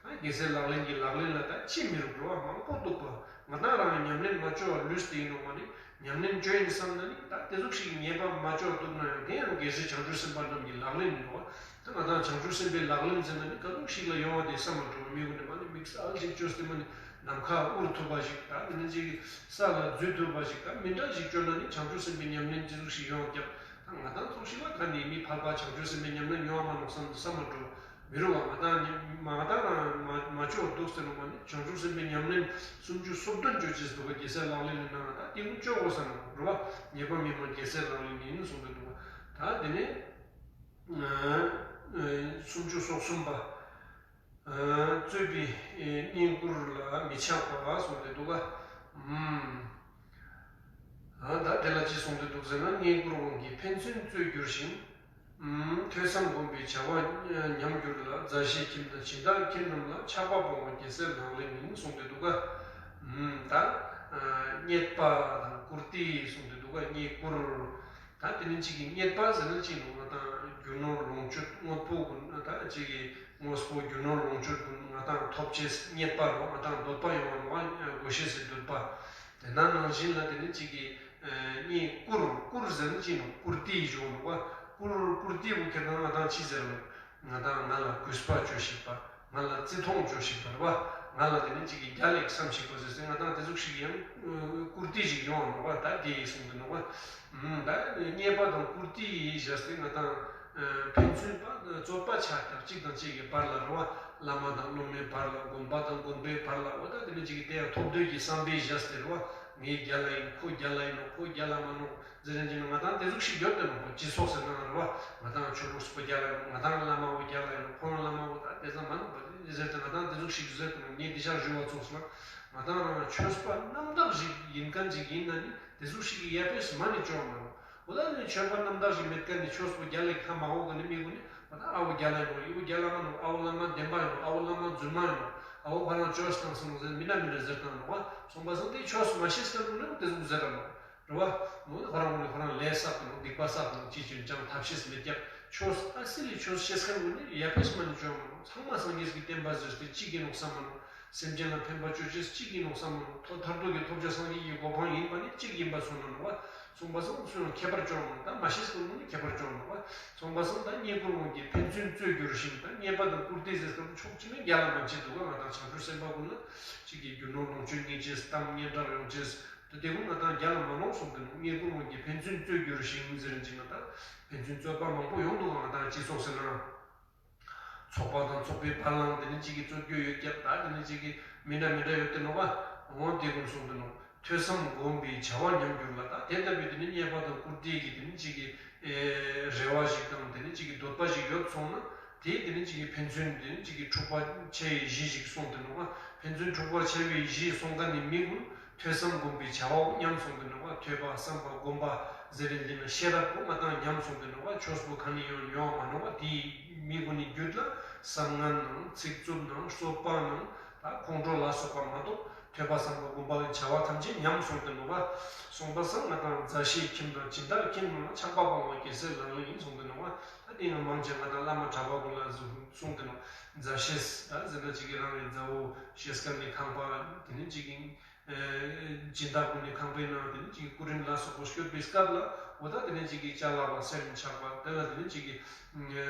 ཨ་རྒྱལ་སྲས་ལག་ལེན་གྱི་ལག་ལེན་ལ་ད་ཅི་མི་རུང་འགྲོ་བ་མང་པོ་འདུག་པ། ང་དང་རང་ཉམས་ལེན་མ་བཅོ་བ་ལུས་ཏེ་ཡིན་ནོག་མ་ནི་ཉམས་ལེན་བཅོ་ཡིན་བསམ་ན་ནི་ད་དེ་ཟུག་ཞིག་ཉེས་པ་མ་བཅོ་འདུག་ན་ཡང་དེ་ཡང་རྒྱལ་སྲས་བྱང་ཆུབ་སེམས་དཔའ་རྣམས་ཀྱི་ལག་ལེན་ཡིན་ནོག་ད་ང་དང་བྱང་ཆུབ་སེམས་དཔའི་ལག་ལེན་ཟེར་ན་ནི་ག་ཟུག་ཞིག་ལ་ཡོང་བ་དེ་བསམ་མ་འགྲོ་བ། མི་ཀུན་ནི་མ་ནི་དམིགས་བསལ་ཞིག་བཅོས་ཏེ་མ་ནི་ནམ་མཁའ་དབུར་ཐུབ་པ་ཞིག་ད་དེ་ནི་ཅིག་ས་ལ་འཛུལ་ཐུབ་པ་ཞིག་ད་མི་འདྲ་ཞིག་བཅོས་ན་ནི་བྱང་ཆུབ་སེམས་དཔའི་ཉམས་ལེན་ཅི་ཟུག་ཞིག་ཡོང་ཀྱང་ད་ང་དང་ཚོགས་ཞིག་ལ་ག་ནི་མི་ཕལ་པ་བྱང་ཆུབ་སེམས་དཔའི་ཉམས་ལེན་ཡོང་བ་མ་ནོག་བསམ་དུ་བསམ་མ་འགྲོ་མི་རུང་བ། ང་དང་ནི་མ་ང་དང་རང་མ་མ་བཅོ་འདུག་ཟེར་ནོག་མ་ནི་བྱང་ཆུབ་སེམས་དཔའི་ཉམས་ལེན་སུམ་ཅུ་སོ་བདུན་བཅོ་ཅེས་འདུག་པ། རྒྱལ་སྲས་ལག་ལེན་ནི་ནང་ད་དེ་ཀུན་བཅོ་དགོས་ས་ནོག་རུང་བ། ཉེས་པ་མི་སྨྲ་རྒྱལ་སྲས་ལག་ལེན་ཡིན་གསུངས་ཏེ་འདུག་པ། ད་དེ་ནས། སུམ་ཅུ་སོ་གསུམ་པ། རྩོད་པའི་བསྙེན་བཀུར་ལ་མི་ཆགས་པ་གསུངས་ཏེ་འདུག་ག་ད་དེ་ལ་ཅི་གསུངས་ཏེ་འདུག་ཟེར་ན། བསྙེན་བཀུར་དབང་གིས་ཕན་ཚུན་རྩོད་འགྱུར་ཞིང་། ཐོས་བསམ་སྒོམ་པའི་བྱ་བ་ཉམས་འགྱུར་ལ། མཛའ་བཤེས་ཁྱིམ་དང་སྦྱིན་བདག་ཁྱིམ་རྣམས་ལ། ཆགས་པ་སྤོང་བ་རྒྱལ་སྲས་ལག་ལེན་ཡིན་གསུངས་ཏེ་འདུག་ག་ད། རྙེད་པ་དང་བཀུར་སྟི་གསུངས་ཏེ་འདུག་ག། རྙེད་བཀུར། ད་དེ་ནི་གཅིག་གི་རྙེད་པ་ཟེར་ན་གཅིག་ནོག། ང་དང་རྒྱུ་ནོར་ལོངས་སྤྱོད་དངོས་པོ་ཀུན་ད་གཅིག་གི་དངོས་པོ་རྒྱུ་ནོར་ལོངས་སྤྱོད་ཀུན་ང་དང་ཐོབ་ཅེས་རྙེད་པ་རོ། ང་དང་འདོད་པ་ཡོང་བ་ནོག། དགོས་ཤེས་སི་འདོད་པ། དེ་ན་ནང་བཞིན་ལ་དེ་ནི་གཅིག་གི་རྙེད་བཀུར། བཀུར་ཟེར་ན་གཅིག་ནོག། བཀུར་སྟི་ཞུ་ནོག་པ། བཀུར་བཀུར་སྟི་བོ་ཁྱེད་དང་ང་དང་ཅི་ཟེར་ནོག། ང་དང་ང་ལ་གུས་པ་ཅོས་ཤིག་པ། ང་ལ་བརྩི་མཐོང་ཅོས་ཤིག་པ་རེད་བ། ང་ལ་དེ་ནི་གཅིག་གི་རྒྱལ་ལ་བསམ་ཤིག་པ་ཟེར་ཏེ་ང་དང་དེ་ཟུག་ཞིག་ཡང་བཀུར་སྟི་ཞིག་ཡོང་བ་ནོག་པ། ད་དེ་གསུངས་ཏེ་ནོག་པ། ད་རྙེད་པ་དང་བཀུར་སྟི་བཞག་སྟེ་ང་དང་ཕན་ཚུན་པ་རྩོད་པ་ཆགས་ཀྱང་གཅིག་དང་གཅིག་གི་བར་ལ་རེད་བ། བླ་མ་དང་སློབ་མའི་བར་ལ། དགོན་པ་དང་དགོན་པའི་བར་ལ། འོ་ད་དེ་ནི་གཅིག་གི་དེ་ཡང་ཐོབ་འདོད་ཀྱི་བསམ་པའི་བཞག་སྟེ་རེད་བ། ངའི་རྒྱལ་ལ་ཡིན། ཁོ་རྒྱལ་ལ་ཡིན་ནོག། ཁོ་རྒྱལ་ལ་མ་ནོག་ཟེར་རན་ཅིག་ན་ང་དང་དེ་ཟུག་ཞིག་ཡོད་དེ་ནོག། ཁོ་སྤྱི་ཚོགས་ཟེར་ན་རེད་བ། ང་དང་ཆོས་ལུགས་པོ་རྒྱལ་ལ་ཡིན་ནོག། ང་དང་བླ་མ་བོ་རྒྱལ་ལ་ཡིན་ནོག། ཁོ་རང་བླ་མ་བོ་ད་དེ་ཙམ་མ་ནོག་པ་ཟེར་ཏེ་ང་དང་དེ་ཟུག་ཞིག་ཟེར་དེ་ནོག། ངས་དེ་ཆ་ཞུ་བ་ཚོགས་ན་ང་དང་ཆོས་པ་རྣམ་དག་ཞིག་ཡིན་མཁན་ཅིག་ཡིན་ན་ནི་དེ་ཟུག་ཞིག་གི་ཡ་ཕེས་མ་ནི་ཅོ་མ་ནོག། འོ་ད་ནི་ཆོས་པ་རྣམ་དག་ཞིག་མེད་མཁན་ནི་ཆོས་པོ་རྒྱལ་ལ་ཁ་མ་འོག་གི་ནི་མི་གུན་ནི་འོ་ད་ཨ་བོ་རྒྱལ་ལ་ཡིན་ནོག། འི་བོ་རྒྱལ་ལ་མ་ནོག། ཨ་བོ་བླ་མ་བདེན་པ་ཡིན་ནོག། ཨ་བོ་བླ་མ་རྫུན་མ་ཡིན་ནོག། ཨ་བོ་ཁོ་རང་ཆོས་བཏང་སོང་ཟེར་མི་འདྲ་མི་འདྲ་ཟེར་བཏང་ནོག། སོང་པ་སང་དེ་ཆོས་མ་ཤེས་མཁན་གུན་ནི་དེ་ཟུག་ཟེར་ར་ནོག། རེད་བ། འོ་ཁོ་རང་གུན་ནི་ཁོ་རང་ལས་བསགས་ནོག། སྡིག་པ་བསགས་ནོག། ཅི་ཅི་ཅང་ཐབས་ཤེས་མེད་ཀྱག། ཆོས་ཨ་སི་ལི་ཆོས་ཤེས་མཁན་གུན་ནི་ཡ་ཕེས་མ་ནི་ཅོ་མ་ནོག། ཚང་མ་སངས་རྒྱས་ཀྱི་བསྟན་པ་ཟེར་ཏེ་གཅིག་ཡིན་ནོག་བསམ་མ་ནོག། སེམས་ཅན་ལ་ཕན་པ་ཅོ་ཅེས་གཅིག་ཡིན་ནོག་བསམ་མ་ནོག། ཐོ་མཐར་ཐུག་གི་ཐོབ་བྱ་སངས་རྒྱས་ཀྱི་གོ་འཕང་ཡིན་པ་ནི་གཅིག་ཡིན་པ་སོང་ན་ནོག་པ། སོང་པ་སང་ཚུར་ཡང་ཁྱད་པར་ཅོ་མ་ནོག། ད་མ་ཤེས་མཁན་གུན་ནི་ཁྱད་པར་ཅོ་མ་ནོག་པ། སོང་པ་སང་ད་རྙེད་བཀུར་ཀུན་གྱི་ཕན་ཚུན་རྩོད་འགྱུར་ཞིང་། ད་རྙེད་པ་དང་བཀུར་སྟི་ཟེར་སྐབས་ཕྱོགས་གཅིག་ནས་རྒྱལ་ལ་མ་བྱེད་འདུག་ག། ང་དང་བྱང་ཆུབ་སེམས་དཔའ་གུན་ལ་གཅིག་གི་རྒྱུ་ནོར་ལོངས་སྤྱོད་རྙེད་ཅེས་གཏམ་སྙན་གྲགས་ཡོང་ཅེས་ད་དེ་གུན་ང་དང་རྒྱལ་ལ་མ་ནོག་གསུངས་ཏེ་ནོག། རྙེད་བཀུར་ཀུན་གྱི་ཕན་ཚུན་རྩོད་འགྱུར་ཞིང་ཟེར་རན་ཅིག་ན་ད་ཕན་ཚུན་རྩོད་པ་མང་པོ་ཡོང་འདུག་ག། ང་དང་སྤྱི་ཚོགས་ཟེར་ན། ཚོགས་པ་དང་ཚོགས་པའི་བར་ལའང་དེ་ནི་གཅིག་གི་རྩོད་རྒྱུ་ཡོད་ཀྱག། ད་དེ་ནི་གཅིག་གི་མི་འདྲ་མི་འདྲ་ཡོད་དེ་ནོག་པ། འོ་དེ་གུན་གསུངས་ཏེ་ནོག། ཐོས་བསམ་སྒོམ་པའི་བྱ་བ་ཉམས་འགྱུར་ལ། ད་དེ་ལྟ་བུའི་དེ་ནི་རྙེད་པ་དང་བཀུར་སྟི་གི་དེ་ནི་གཅིག་གི་ཨེ་རེ་བ་ཞིག་དང་དེ་ནི་གཅིག་གི་འདོད་པ་ཞིག་ཡོད་སོང་ན་དེ་དེ་ནི་གཅིག་གི་ཕན་ཚུན་དེ་ནི་གཅིག་གི་འཁྲུག་པ་ཆེ་བའི་གཞི་ཞིག་སོང་སྟེ་ནོག་པ། ཕན་ཚུན་འཁྲུག་པ་ཆེ་བའི་གཞི་སོང་མཁན་ནི་མི་གུན་ཐོས་བསམ་སྒོམ་པའི་བྱ་བ་ཉམས་སོང་སྟེ་ནོག་པ། ཐོས་པ་བསམ་པ་སྒོམ་པ་ཟེར་རན་ཅིག་ན་ཤེས་རབ་པོ་ང་དང་ཉམས་སོང་སྟེ་ནོག་པ། ཆོས་པོ་ག་ནི་ཡང་ཡོང་མ་ནོག་པ། དེའི་མི་གུན་ནི་རྒྱུད་ལ་བསམ་ངན་ནང་ཚིག་རྩུབ་ནང་རྩོད་པ་ནང་ད་ཁོང་ཁྲོ་ལ་སོགས་པ་མ་གཏོགས་ཐོས་པ་བསམ་པ་སྒོམ་པ་གི་བྱ་བ་ཐམས་ཅད་ཉམས་སོང་སྟེ་ནོག་པ། སོང་པ་སང་ང་དང་མཛའ་བཤེས་ཁྱིམ་དང་སྦྱིན་བདག་ཁྱིམ་ནང་ལ་ཆགས་པ་སྤོང་བ་རྒྱལ་སྲས་ལག་ལེན་ཡིན་གསུངས་ཏེ་ནོག་པ། ད་དེ་ཡང་མང་ཆེ་ང་དང་བླ་མ་གྲྭ་པ་གུན་ལ་གསུངས་ཏེ་ནོག། མཛའ་བཤེས་ད་ཟེར་ན་གཅིག་གི་རང་གི་མཛའ་བོ་ཤེས་མཁན་ནི་ཁང་པ་དེ་ནི་གཅིག་གི་སྦྱིན་བདག་གུན་ནི་ཁང་པའི་ནང་དེ་ནི་གཅིག་གི་སྐུ་རིམ་ལ་སོགས་པ་སྐྱོད་པའི་སྐབས་ལ་འོ་ད་དེ་ནི་གཅིག་གི་ཅ་ལག་པ་སེམས་ཆགས་པ་དེ་ལ་དེ་ནི་གཅིག་གི་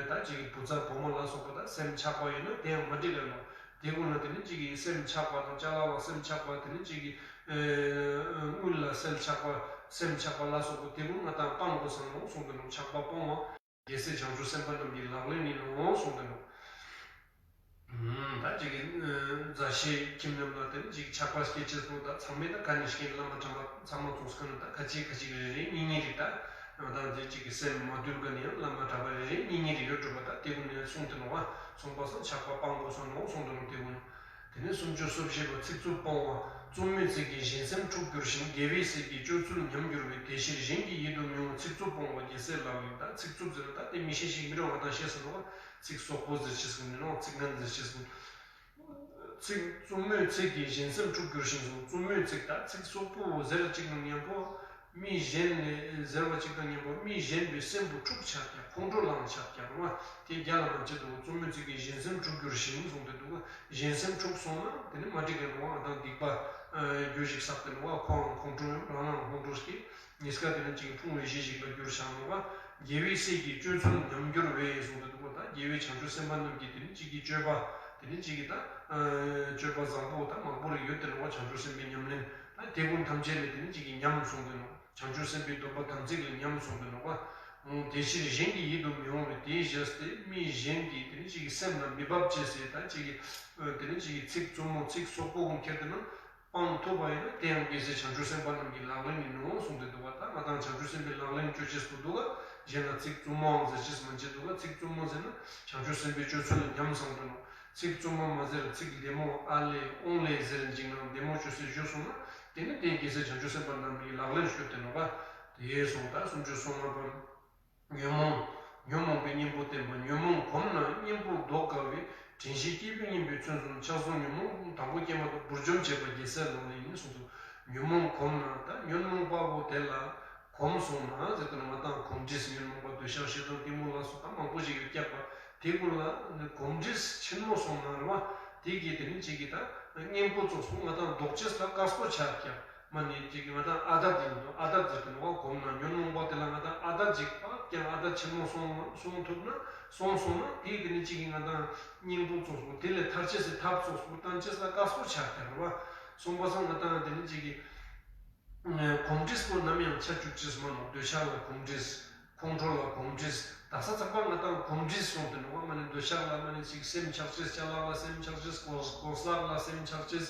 ད་གཅིག་གི་བུ་ཚ་བུ་མོ་ལ་སོགས་པ་ད་སེམས་ཆགས་པ་ཡོད་ན་དེ་ཡང་མ་འགྲིག་ག་ནོག། དེ་གུན་ལ་དེ་ནི་གཅིག་གི་སེམས་ཆགས་པ་དང་ཅ་ལག་པ་སེམས་ཆགས་པ་དེ་ནི་གཅིག་གི་དངུལ་ལ་སེམས་ཆགས་པ་སེམས་ཆགས་པ་ལ་སོགས་པ་དེ་གུན་ང་དང་སྤང་དགོས་ས་ནོག་གསུངས་ཏེ་ནོག། ཆགས་པ་སྤོང་བ། རྒྱལ་སྲས་བྱང་ཆུབ་སེམས་དཔའ་རྣམས་ཀྱི་ལག་ལེན་ཡིན་ནོ་གསུངས་ཏེ་ནོག། ད་ཅིག་གི་མཛའ་བཤེས་ཁྱིམ་མཉམ་ལ་དེ་ནི་ཅིག་ཆགས་པ་སྐྱེ་ཅེས་པོ་ད་ཚང་མས་ད་ག་ནི་ཞིག་བླ་མ་གྲྭ་པ་ཚང་མ་ཚོགས་ཁན་ད་ཁ་ཅིག་ཁ་ཅིག་རེ་རེ་གཉིས་གཉིས་རེ་ད་ང་དང་དེ་ཅིག་གི་སེམས་མ་དུལ་ག་ནི་ཡང་བླ་མ་གྲྭ་པ་རེ་རེ་གཉིས་གཉིས་རེ་ཡོད་འགྲོ་བ་ད་དེ་ཀུན་ནས་གསུངས་ཏེ་ནོག་པ། གསུངས་པ་སང་ཆགས་པ་སྤང་དགོས་ས་ནོག་གསུངས་ཏེ་ནོག་དེ་ཀུན། དེ་ནས་སུམ་ཅུ་སོ་བཞི་པ་ཚིག་རྩུབ་སྤོང་བ། རྩུབ་མོའི་ཚིག་གིས་གཞན་སེམས་འཁྲུགས་འགྱུར་ཞིང་། དགེ་བའི་བཤེས་ཀྱི་སྤྱོད་ཚུལ་ཉམས་འགྱུར་བས། དེ་ཕྱིར་གཞན་གྱི་ཡིད་དུ་མི་འོང་ཚིག་རྩུབ་སྤོང་བ་རྒྱལ་སྲས་ལག་ལེན། ད་ཚིག་རྩུབ་ཟེར་ན་ད་དེ་མི་ཤེས་ཤིག་མི་རུང་བ་དང་ཤེས་སུ་ནོག་པ། ཚིག་སོག་པོ་ཟེར་ཅེས་ཀུན་ནི་ནོག། ཚིག་ངན་ཟེར་ཅེས་ཀུན། ཚིག་རྩུབ་མོའི་ཚིག་གིས་གཞན་སེམས་འཁྲུགས་འགྱུར་ཞིང་གསུངས། རྩུབ་མོའི་ཚིག་ད་ཚིག་སོག་པོ་ཟེར་ཅིག་དང་མཉམ་པོ། མི་གཞན་ལས་ཟེར་བ་ཅིག་དང་མཉམ་པོ་མི་གཞན་པའི་སེམས་པོ་འཁྲུགས་ཆགས་ཀྱང་ཁོང་ཁྲོ་ལངས་ཆགས་ཀྱང་རུང་བ་དེ་རྒྱལ་ལ་མ་བྱེད་དོ། རྩུབ་མོའི་ཚིག་གིས་གཞན་སེམས་འཁྲུགས་འགྱུར་ཞིང་གསུངས་ཏེ་འདུག་ག། གཞན་སེམས་འཁྲུགས་སོང་ན་དེ་ནི་མ་འགྲིག་གི་རུང་བ་ང་དང་སྡིག་པ་རྒྱུ་ཞིག་བསགས་ཏེ་འདུག་ག། ཁོའང་ཁོང་ཁྲོ་རང་རང་ཁོང་ཁྲོ་སྐྱེ། ཉིས་ཀ་དེ་ནི་ཅིག་ཕུང་བའི་གཞི་ཞིག་ལ་འགྱུར་ཆགས་འདུག་ག། དགེ་བའི་བཤེས་ཀྱི་སྤྱོད་ཚུལ་ཉམས་འགྱུར་བས་གསུངས་ཏེ་འདུག་ག། ད་དགེ་བའི་བྱང་ཆུབ་སེམས་དཔའ་རྣམས་ཀྱི་དེ་ནི་ཅིག་གི་སྤྱོད་པ་དེ་ནི་ཅིག་གི་ད་སྤྱོད་པ་བཟང་པོ་ད་མང་པོ་རེ་ཡོད་དེ་ནོག་བ། བྱང་ཆུབ་སེམས་དཔའི་ཉམས་ལེན་ད་དེ་ཀུན་ཐམས་ཅད་ལས་དེ་ནི་ཅིག་གི་ཉམས་གསུངས་ཏེ་ནོག། བྱང་ཆུབ་སེམས་དཔའི་སྡོམ་པ་དམ་ཚིག་ལས་ཉམས་གསུངས་ཏེ་ནོག་བ། དེ་ཕྱིར་གཞན་གྱི་ཡིད་དུ་མི་འོང་བས། དེའི་རྗེས་ཏེ་མི་གཞན་གྱི་དེ་ནི་ཅིག་གི་སེམས་ལ་མི་འབབ་ཅེས་སི་ད་ཅིག་གི་དེ་ནི་ཅིག་གི་ཚིག་རྩུབ་མོ་ཚིག་སོག་པོ་ཀུན་ཁྱེར་ཏེ་ན་སྤང་ཐུབ་པ་ཡིན་ན་དེ་ཡང་རྒྱལ་སྲས་བྱང་ཆུབ་སེམས་དཔའ་རྣམས་ཀྱི་ལག་ལེན་ཡིན་ནོ་གསུངས་ཏེ་འདུག་བ། ད་ང་དང་བྱང་ཆུབ་སེམས་དཔའི་ལག་ལེན་སྤྱོད་ཅེས་སུ་འདུག་ག། གཞན་ལ་ཚིག་རྩུབ་མོའང་ཟེར་ཅེས་མན་ཆད་འདུག་ག། ཚིག་རྩུབ་མོ་ཟེར་ན་བྱང་ཆུབ་སེམས་དཔའི་སྤྱོད་ཚུལ་ལས་ཉམས་སོང་ཏེ་ནོག། ཚིག་རྩུབ་མོ་མ་ཟེར་ཚིག་བདེ་མོ་ཨ་ལེ་ཨོང་ལེ་ཟེར་ཅིག་ནང་བདེ་མོ་ཅོས་སེ་ཞུས་སོང་ན་དེ་ནི་དེ་རྒྱལ་སྲས་བྱང་ཆུབ་སེམས་དཔའ་རྣམས་ཀྱི་ལག་ལེན་ཤོད་དེ་ནོག་ག། དེ་སོང་ད་སུམ་ཅུ་སོ་ལྔ་པ། ཉོན་མོངས། ཉོན་མོངས་པའི་གཉེན་པོ་བསྟེན་པ། ཉོན་མོངས་གོམས་ན་གཉེན་པོ་ལྡོག་དཀའ་བས། དྲན་ཤེས་སྐྱེས་བུ་གཉེན་པོས་མཚོན་བཟུང་། ཆགས་སོགས་ཉོན་མོངས་དང་པོ་སྐྱེས་མ་ཐག་བུར་འཇོམས་བྱེད་པ་རྒྱལ་སྲས་ལག་ལེན་ཡིན་གསུངས་སོ། ཉོན་མོངས་གོམས་ན་ད་ཉོན་མོངས་པ་བོ་དེ་ལ་གོམས་སོང་ན་ཟེར་དུས་ན་ང་ཏང་གོམས་འདྲིས་ཉོན་མོངས་པ་འདོད་ཆགས་ཞེ་སྡང་གཏི་མུག་ལ་སོགས་ད་མང་པོ་ཞིག་ཡོད་ཀྱག་པ། དེ་ཀུན་ལ་གོམས་འདྲིས་ཆེན་མོ་སོང་ན་རེད་བ། དེ་གི་དེ་ནི་ཅིག་གི་ད་གཉེན་པོ་ཙོགས་སུ་ང་ཏང་ལྡོག་ཅེས་ལ་དཀའ་སོ་ཆ་ཀྱག་མ་ནི་ཅིག་གི་ང་ཏང་ཨ་དད་ཡིན་ནོ། ཨ་དད་ཟེར་དུས་ན་བ་གོམས་ན་ཉོན་མོངས་པ་དེ་ལ་ང་ཏང་ཨ་དད་ཅིག་པ་ཀྱང་ཨ་དད་ཆེན་མོ་སོང་སོང་ཐུབ་ན་སོང་སོང་ན་དེ་དེ་ནི་ཅིག་གི་ང་ཏང་གཉེན་པོ་ཙོགས་སུ་དེ་ལས་ཐར་ཅེས་སི་ཐབས་ཙོགས་སུ་བཏང་ཅེས་ལ་དཀའ་སོ་ཆ་ཀྱག་རེད་བ། སོང་པ་སང་ང་ཏང་དེ་ནི་ཅིག་གི་གོམས་འདྲིས་པོ་ནམ་ཡང་ཆ་བཅུག་ཅེས་མ་ནོག་འདོད་ཆགས་ལ་གོམས་འདྲིས། ཁོང་ཁྲོ་ལ་གོམས་འདྲིས། ད་ས་ཚགས་པ་ང་ཏང་གོམས་འདྲིས་སོང་དུས་ན་བ་མ་ནི་འདོད་ཆགས་ལ་མ་ནི་ཅིག་སེམས་ཆགས་ཅེས། ཅ་ལག་ལ་སེམས་ཆགས་ཅེས། གོས་གོས་ལག་ལ་སེམས་ཆགས་ཅེས།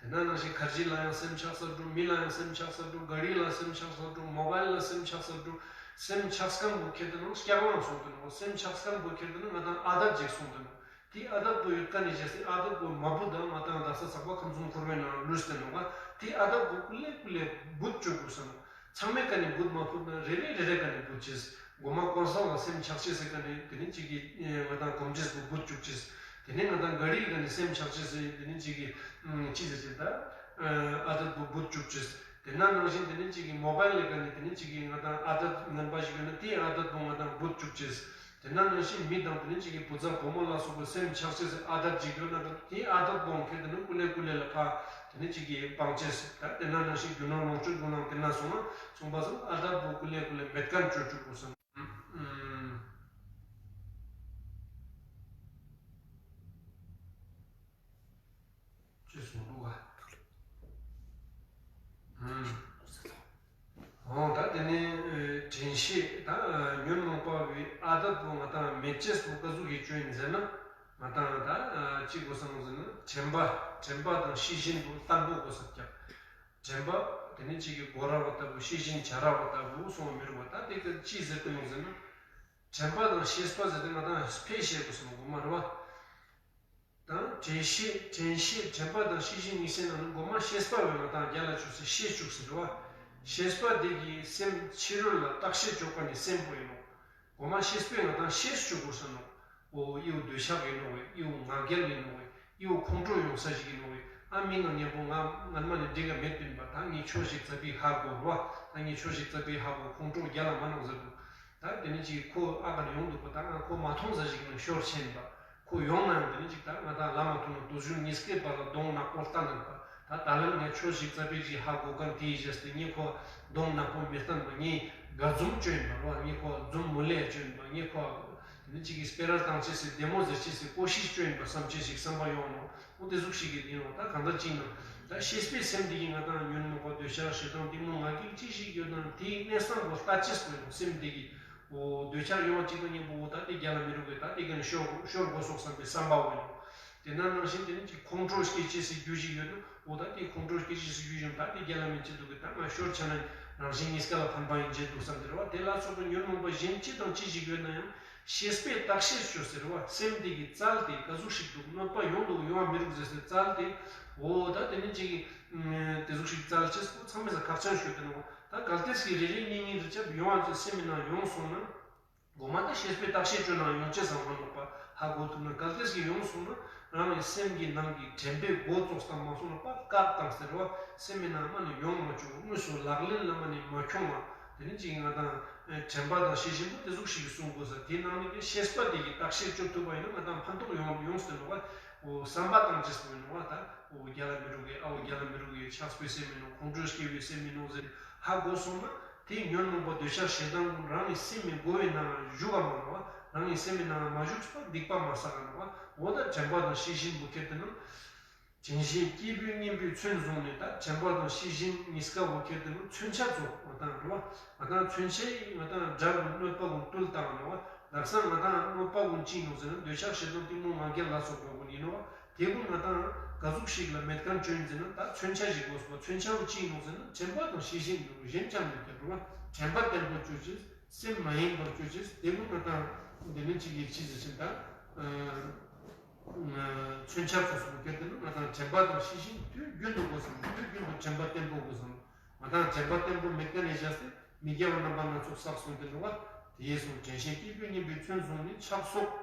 དེ་ན་ནང་བཞིན་ཁར་ཇི་ལ་ཡང་སེམས་ཆགས་ས་འགྲོ། མི་ལ་ཡང་སེམས་ཆགས་ས་འགྲོ། ག་རི་ལ་སེམས་ཆགས་ས་འགྲོ། མོ་བལ་ལ་སེམས་ཆགས་ས་འགྲོ། སེམས་ཆགས་ཁན་བོ་ཁྱེར་དུས་ན་སྐྱག་ལང་སོང་དུས་ན་བ། སེམས་ཆགས་ཁན་བོ་ཁྱེར་དུས་ན་ང་ཏང་ཨ་དད་ཅིག་སོང་དུས་ན། དེ་ཨ་དད་པོ་ཡོད་ཀ་ནི་བྱས་ཏེ་ཨ་དད་པོ་མ་བུ་དང་ང་ཏང་ད་ས་ཚགས་པ་ཁམས་གསུམ་འཁོར་བའི་ནང་ལུས་ཏེ་ནོག་པ། དེ་ཨ་དད་པོ་ཀུ་ལེ་ཀུ་ལེ་བུད་བཅུག་དགོས་ས་ནོག་ཚང་མའི་ཀ་ནི་བུད་མ་ཕོད་ན་རེ་རེ་རེ་རེ་ཀ་ནི་བུད་ཅེས། མགོ་མ་གོས་ལག་ལ་སེམས་ཆགས་ཅེས་སི་ཀ་ནི་དེ་ནི་ཅིག་གི་ང་ཏང་གོམས་འདྲིས་པོ་བུད་བཅུག་ཅེས། དེ་ནི་ང་ཏང་ག་རིའི་ཀ་ནི་སེམས་ཆགས་ཅེས་སི་དེ་ནི་ཅིག་གི་ཅི་ཟེར་ཅེས་ད་ཨ་དད་པོ་བུད་བཅུག་ཅེས། དེ་ན་ནང་བཞིན་དེ་ནི་ཅིག་གི་མོ་བལ་ལི་ཀ་ནི་དེ་ནི་ཅིག་གི་ང་ཏང་ཨ་དད་ངན་པ་ཞིག་ཡོད་ན་དེའི་ཨ་དད་པོ་ང་ཏང་བུད་བཅུག་ཅེས། དེ་ན་ནང་བཞིན་མི་དང་དེ་ནི་ཅིག་གི་བུ་ཚ་བུ་མོ་ལ་སོགས་པའི་སེམས་ཆགས་ཅེས་སི་ཨ་དད་ཅིག་ཡོད་ན་ད་དེའི་ཨ་དད་པོ་ཁྱེར་དུས་ན་ཀུ་ལེ་ཀུ་ལེ་ལ་ཕ་དེ་ནི་ཅིག་གི་སྤང་ཅེས། ད་དེ་ན་ནང་བཞིན་རྒྱུ་ནོར་ལོངས་སྤྱོད་ཀུན་ལའང་དེ་ན་སོང་ན་སོང་པ་སང་ཨ་དད་པོ་ཀུ་ལེ་ཀུ་ལེ་མེད་ཁན་བཅོ་བཅུག་དགོས་སམ། ཅེས་གསུངས་འདུག་ག་འོ་ད་དེ་ནི་དྲན་ཤེས་ད་ཉོན་མོངས་པ་བོའི་ཨ་དད་པོ་ང་ཏང་མེད་ཅེས་པོ་ཀ་ཟུག་གི་བཅོ་ཡིན་ཟེར་ན། ང་ཏང་ད་ཅི་དགོས་སམ་ཟེར་ན་དྲན་པ། དྲན་པ་དང་ཤེས་བཞིན་པོ་བརྟན་པོ་དགོས་ས་ཀྱག་དྲན་པ་དེ་ནི་ཅིག་གི་གོ་ར་བ་ལྟ་བུ་ཤེས་བཞིན་བྱ་ར་བ་ལྟ་བུ་སོང་བ་མི་རུང་བ། ད་དེ་ཀ་ཅི་ཟེར་དུ་ཡོང་ཟེར་ན། དྲན་པ་དང་ཤེས་པ་ཟེར་ཏེ་ང་ཏང་སྤེ་ཤེས་དགོས་སམ་གོ་མ་རེད་བ། དང་དྲན་ཤེས། དྲན་ཤེས་དྲན་པ་དང་ཤེས་བཞིན་གཉིས་སེ་ནང་ནི་མགོ་མ་ཤེས་པ་བས་ང་ཏང་རྒྱ་ལ་ཆུག་སེ་ཤེས་ཆུག་སེ་རེད་བ། ཤེས་པ་དེ་གིས་སེམས་ཕྱི་རོལ་ལ་བརྟག་ཤེས་ཆོག་པ་ནི་སེམས་པོ་ཡིན་ནོག་མགོ་མ་ཤེས་པས་ང་ཏང་ཤེས་ཆུག་དགོས་ས་ནོག་འོ་ཡིའུ་འདོད་ཆགས་ཡིན་ནོག་ཝེ། ཡིའུ་ང་རྒྱལ་ཡིན་ནོག་ཝེ། ཡིའུ་ཁོང་ཁྲོ་ཡོང་ས་ཞིག་ཡིན་ནོག་ཝེ། ཨ་མི་ནང་མཉམ་པོ་ང་ངན་མ་ནི་འགྲིག་ག་མེད་པིན་པ། ད་ངས་ཆོས་ཤིག་ཙ་པིག་ཧ་གོ་རེད་བ། ད་ངས་ཆོས་ཤིག་ཙ་པིག་ཧ་གོ་ཁོང་ཁྲོ་རྒྱ་ལ་མ་ནོག་ཟེར་དུ། ད་དེ་ནི་ཅིག་ཁོ་ཨ་ག་ནས་ཡོང་འདུག་པ། ད་ང་ཁོ་མ་མཐོང་ས་ཞིག་ནས་ཤོར་ཕྱིན་པ། ཁོ་ཡོང་ན་ཡང་དེ་ནི་ཅིག་ད་ང་ཏང་ལ་མ་ཐུག་ན་དུག་ཤུལ་ཉིས་ཀའི་བར་ལ་གདོང་ནག་པོ་ལྟ་ནན་པ། ད་ད་ལན་ངས་ཆོས་ཤིག་ཙ་པིག་ཅིག་ཧ་གོ་ག་དེའི་རྗེས་ཏེ་ངས་ཁོ་གདོང་ནག་པོ་མི་སྟན་པ། ངས་ག་འཛུམ་བཅོ་ཡིན་པ་རེད་བ། ངས་ཁོ་འཛུམ་མུ་ལེ་བཅོ་ཡིན་པ། ངས་ཁོ་དེ་ནི་ཅིག་གི་སྤེ་ར་བཏང་ཅེས་སི་བདེ་མོ་ཟེར་ཅེས་སི་ཀོ་ཤིཤ་བཅོ་ཡིན་པ་བསམ་ཅེས་ཤིག་བསམ་པ་ཡོང་ནོག་འོ་དེ་ཟུག་ཞིག་གི་ཡིན་ནོག་ད་གང་ལྟར་ཅིག་ན་ད་ཤེས་པའི་སེམས་འདི་གིས་ང་ཏང་ཉོན་མོངས་པ་འདོད་ཆགས་ཞེ་སྡང་གཏི་མུག་ང་རྒྱལ་ཅི་ཞིག་ཡོད་ན་དེའི་གནས་སྟངས་པོ་ལྟ་ཅེས་པོ་ཡིན་ནོག་སེམས་འདི་གིས། འོ་འདོད་ཆགས་ཡོང་བ་ཅིག་དང་མཉམ་པོ་འོ་ད་དེ་རྒྱ་ལ་མི་རུང་གི། ད་དེ་ག་ནས་ཤོར་ཤོར་དགོས་སོགས་བསམ་པའི་བསམ་པ་འོ་ཡིན་ནོག་དེ་ན་ནང་བཞིན་དེ་ནི་ཅིག་ཁོང་ཁྲོ་སྐྱེ་ཅེས་སི་རྒྱུ་ཞིག་ཡོད་ན་འོ་ད་དེ་ཁོང་ཁྲོ་སྐྱེ་ཅེས་སི་རྒྱུ་ཞིག་ད་དེ་རྒྱ་ལ་མི་བྱེད་འདུག་གི། ད་ང་ཤོར་ཆ་ན་རང་བཞིན་གཉིས་ཀ་ལ་ཕན་པ་ཡིན་བྱེད་འདུག་བསམ་དེ་རེད་བ། དེ་ལ་སོགས་པའི་ཉོན་མོངས་པ་གཞན་ཅི་དང་ཅི་ཞིག་ཡོད་ན་ཡང་ཤེས་པས་བརྟག་ཤེས་བཅོས་ཟེར་བ། སེམས་དེ་གིས་བཙལ་ཏེ་ག་ཟུག་ཞིག་འདུག་གནོད་པ་ཡོང་འདུག་ཡོང་བ་མི་རུག་ཟེར་ཏེ་བཙལ་ཏེ་འོ་ད་དེ་ནི་ཅིག་གི་དེ་ཟུག་ཞིག་བཙལ་ཅེས་སོགས་ཚང་མས་ཁག་ཅན་ཤོད་དེ་ནོག་ད་གལ་ཏེ་ཞིག་རེ་རེ་གཉིས་གཉིས་རེ་ཅབ་ཡོང་བ་ཅིག་སེམས་མི་ནང་ཡོང་སོང་ན། མགོ་མ་ད་ཤེས་པས་བརྟག་ཤེས་བཅོས་ན་ཡོང་ཅེས་བསམ་མ་ནོག་པ། ཧ་གོ་ཐུབ་ན། གལ་ཏེ་ཞིག་ཡོང་སོང་ན་རང་གི་སེམས་ཀྱི་ནང་གི་དྲན་པའི་འགོ་ཙོགས་བཏང་མ་སོང་ན་པ་བཀག་བཏང་ཟེར་བ། སེམས་མི་ནང་མ་ནི་ཡོང་མ་བཅུག་དངོས་སུ་ལག་ལེན་ལ་མ་ནི་མ་ཁྱོང་བ། དེ་ནི་ཅིག་ང་ཏང་དྲན་པ་དང་ཤེས་བཞིན་པོ་དེ་ཟུག་ཞིག་གི་གསུང་དགོས་ས། དེ་ནང་ནས་ཀྱི་ཤེས་པ་དེ་གིས་བརྟག་ཤེས་བཅོ་ཐུབ་པ་ཡིན་ན་ང་ཏང་ཕན་ཐོགས་ཡོང་ཡོང་ཟེར་ནོག་པ། འོ་བསམ་པ་བཏང་ཅེས་པོ་ཡིན་ནོག་པ། ད་འོ་རྒྱ་ལ་མི་རུག་གི། ཨ་འོ་རྒྱ་ལ་མི་རུག་གི། ཆགས་པའི་སེམས་མིན་ནོག་ཁོང་ཁྲོ་སྐྱེ་བའི་སེམས་མིན་ནོག་ཟེར་ཧ་གོ་སོང་ན། དེ་ཉོན་མོངས་པ་འདོད་ཆགས་ཞེ་སྡང་ཀུན་རང་གི་སེམས་མི་མགོ་བའི་ནང་བཞུགས་པ་མ་ནོག་པ། རང་གི་སེམས་མི་ནང་མ་བཞུགས་པ་སྡིག་པ་མ་བསགས་ནོག་པ། འོ་ད་དྲན་པ་དང་ཤེས་བཞིན་པོ་ཁྱེར་ཏེ་ན། དྲན་ཤེས་སྐྱེས་བུའི་གཉེན་པོས་མཚོན་བཟུང་ནས། ད་དྲན་པ་དང་ཤེས་བཞིན་གཉིས་ཀ་བོ་ཁྱེར་ཏེ་ན་མཚོན་ཆ་ཙོགས་ང་ཏང་རེད་བ། ང་ཏང་མཚོན་ཆའི་ང་ཏང་དགྲ་ཀུན་གནོད་པ་ཀུན་བཏུལ་བཏང་ནོག་པ། ལགས་སོ། ང་ཏང་གནོད་པ་ཀུན་ཅི་ཡིན་ནོག་ཟེར་ན་འདོད་ཆགས་ཞེ་སྡང་གཏི་མུག་ང་རྒྱལ་ལ་སོགས་པ་ཀུན་ཡིན་ནོག་པ། དེ་ཀུན་ང་ཏང་ག་ཟུག་ཞིག་ལ་མེད་ཁན་བཅོ་ཡིན་ཟེར་ན་ད་མཚོན་ཆ་ཞིག་དགོས་པ། མཚོན་ཆ་བོ་ཅི་ཡིན་ནོག་ཟེར་ན་དྲན་པ་དང་ཤེས་བཞིན་དུ་གཞན་ཅང་མེད་ཀྱང་རུང་བ། དྲན་པ་བརྟན་པོ་བཅོ་ཅེས། སེམས་མ་ཡེངས་པར་བཅོ་ཅེས། དེ་ཀུན་ང་ཏང་དེ་ནི་ཅིག་གི་ཅི་ཟེར་ཅེས་ད་མཚོན་ཆ་ཙོགས་སུ་ཁྱེར་ཏེ་ན་ང་ཏང་དྲན་པ་དང་ཤེས་བཞིན་དུས་རྒྱུན་དུ་དགོས་སམ། དུས་རྒྱུན་དུ་དྲན་པ་བརྟན་པོ་དགོས་སམ། ང་ཏང་དྲན་པ་བརྟན་པོ་མེད་ཁན་ནི་བྱས་ཏེ་མི་དགེ་བ་རྣམ་པ་སྣ་ཚོགས་བསགས་སོང་སྟེ་འགྲོ་བ། དེ་ཡེ་སོང་དྲན་ཤེས་སྐྱེས་བུའི་གཉེན་པོས་མཚོན་བཟུང་ནས་ཆགས་སོགས་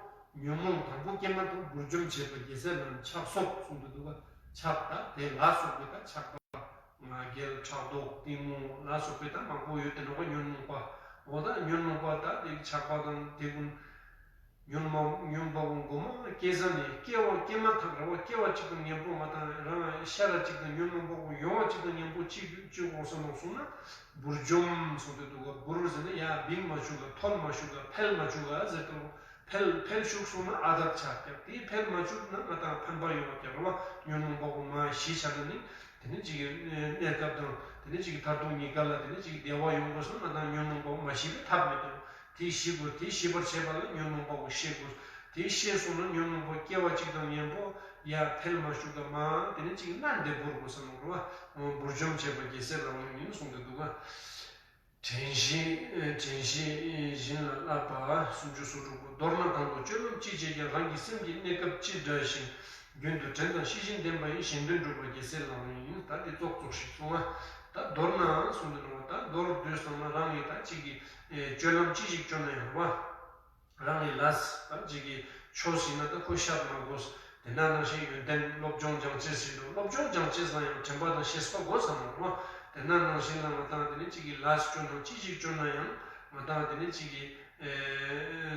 ཉོན་མོངས་དང་པོ་སྐྱེས་མ་ཐག་བུར་འཇོམས་བྱེད་པ་རྒྱལ་སྲས་རྣམས་ཆགས་སོགས་གསུངས་ཏེ་འདུག་ག་ཆགས་ད་དེ་ལ་སོགས་པའི་ད་ཆགས་པ། ང་རྒྱལ་ཕྲག་དོག་གཏི་མུག་ལ་སོགས་པའི་ད་མང་པོ་ཡོད་དེ་ནོག་པ། ཉོན་མོངས་པ། འོ་ད་ཉོན་མོངས་པ་ད་དེ་ཆགས་པ་དང་དེ་ཀུན། ཉོན་མོངས་ཉོན་མོངས་པ་ཀུན་མགོ་མ་སྐྱེ་ས་ནས་སྐྱེ་བ་སྐྱེ་མ་ཐག་རེད་པ། སྐྱེ་བ་གཅིག་དང་མཉམ་པོ་ང་དང་རང་ཤར་བ་གཅིག་དང་ཉོན་མོངས་པ་ཀུན་ཡོང་བ་གཅིག་དང་མཉམ་པོ་གཅིག་གཅིག་འོང་ས་ནོག་གསུངས་ན། བུར་འཇོམས་གསུངས་ཏེ་འདུག་ག་བུར་ཟེར་ན་ཡ་བིང་མ་བཅུག་ག་ཐོན་མ་བཅུག་ག་འཕེལ་མ་བཅུག་ག་ཟེར་ཏེ། འཕེལ་འཕེལ་བཅུག་སོང་ན་ཨ་དག་ཆགས་ཀྱག་དེ་འཕེལ་མ་བཅུག་ན་ང་དང་ཕན་པ་ཡོང་བ་ཀྱག་རེད་པ། ཉོན་མོངས་པ་ཀུན་མ་ཞི་ཆ་ན་ནི་དེ་ནི་ཅིག་གནས་སྐབས་དང་དེ་ནི་ཅིག་མཐར་ཐུག་གཉིས་ཀ་ལ་དེ་ནི་ཅིག་བདེ་བ་ཡོང་དགོས་སོང་ན་ང་དང་ཉོན་མོངས་པ་ཀུན་མ་ཞི་བའི་ཐབས་མེད་དོ། དེ་ཞི་དགོས། དེ་ཞི་བར་བྱེད་པ་ལ་ཉོན་མོངས་པ་ཀུན་ཤེས་དགོས། དེ་ཤེས་སོང་ན་ཉོན་མོངས་པ་སྐྱེ་བ་གཅིག་དང་མཉམ་པོ་ཡ་འཕེལ་མ་བཅུག་ག་མ་དེ་ནི་ཅིག་མནན་ཏེ་བོར་དགོས་ས་ནོག་རེད་པ། བུར་འཇོམས་བྱེད་པ་རྒྱལ་སྲས་ལག་ལེན་ཡིན་གསུངས་ཏེ་འདུག་ག་དྲན་ཤེས་དྲན་ཤེས་བཞིན་ལ་བསླབ་པ། སུམ་ཅུ་སོ་དྲུག་པོ། མདོར་ན་གང་དུ་སྤྱོད་ལམ་ཅི་བྱེད་ཀྱང་། རང་གི་སེམས་ཀྱི་གནས་སྐབས་ཅི་འདྲ་ཞིང་། རྒྱུན་དུ་དྲན་དང་ཤེས་བཞིན་ལྡན་པ་ཡིས། གཞན་དོན་སྒྲུབ་པ་རྒྱལ་སྲས་ལག་ལེན་ཡིན། ད་དེ་ཙོག་ཙོག་ཞིག་གསུངས་པ། ད་མདོར་ན་གསུངས་ཏེ་ནོག་ད་མདོར་བསྡུས་སོང་ན་རང་གི་ད་ཅིག་གི་སྤྱོད་ལམ་ཅི་ཞིག་སྤྱོད་ན་ཡང་བ། རང་གི་ལས་ད་ཅིག་གི་ཆོས་ཡིན་ན་ད་ཁོ་བཤད་མ་དགོས། དེ་ན་ནང་བཞིན་ཡོན་ཏན་སློབ་སྦྱོང་སྦྱང་ཅེས་ཡིན་འགྲོ། སློབ་སྦྱོང་སྦྱང་ཅེས་ལ་ཡང་དྲན་པ་དང་ཤེས་པ་དགོས་ས་མ་རེད་པ། དེ་ན་ནང་བཞིན་ལ་ང་དང་དེ་ནི་ཅིག་གི་ལས་སྤྱོད་ན་ཅི་ཞིག་སྤྱོད་ན་ཡང་ང་དང་དེ་ནི་ཅིག་གི་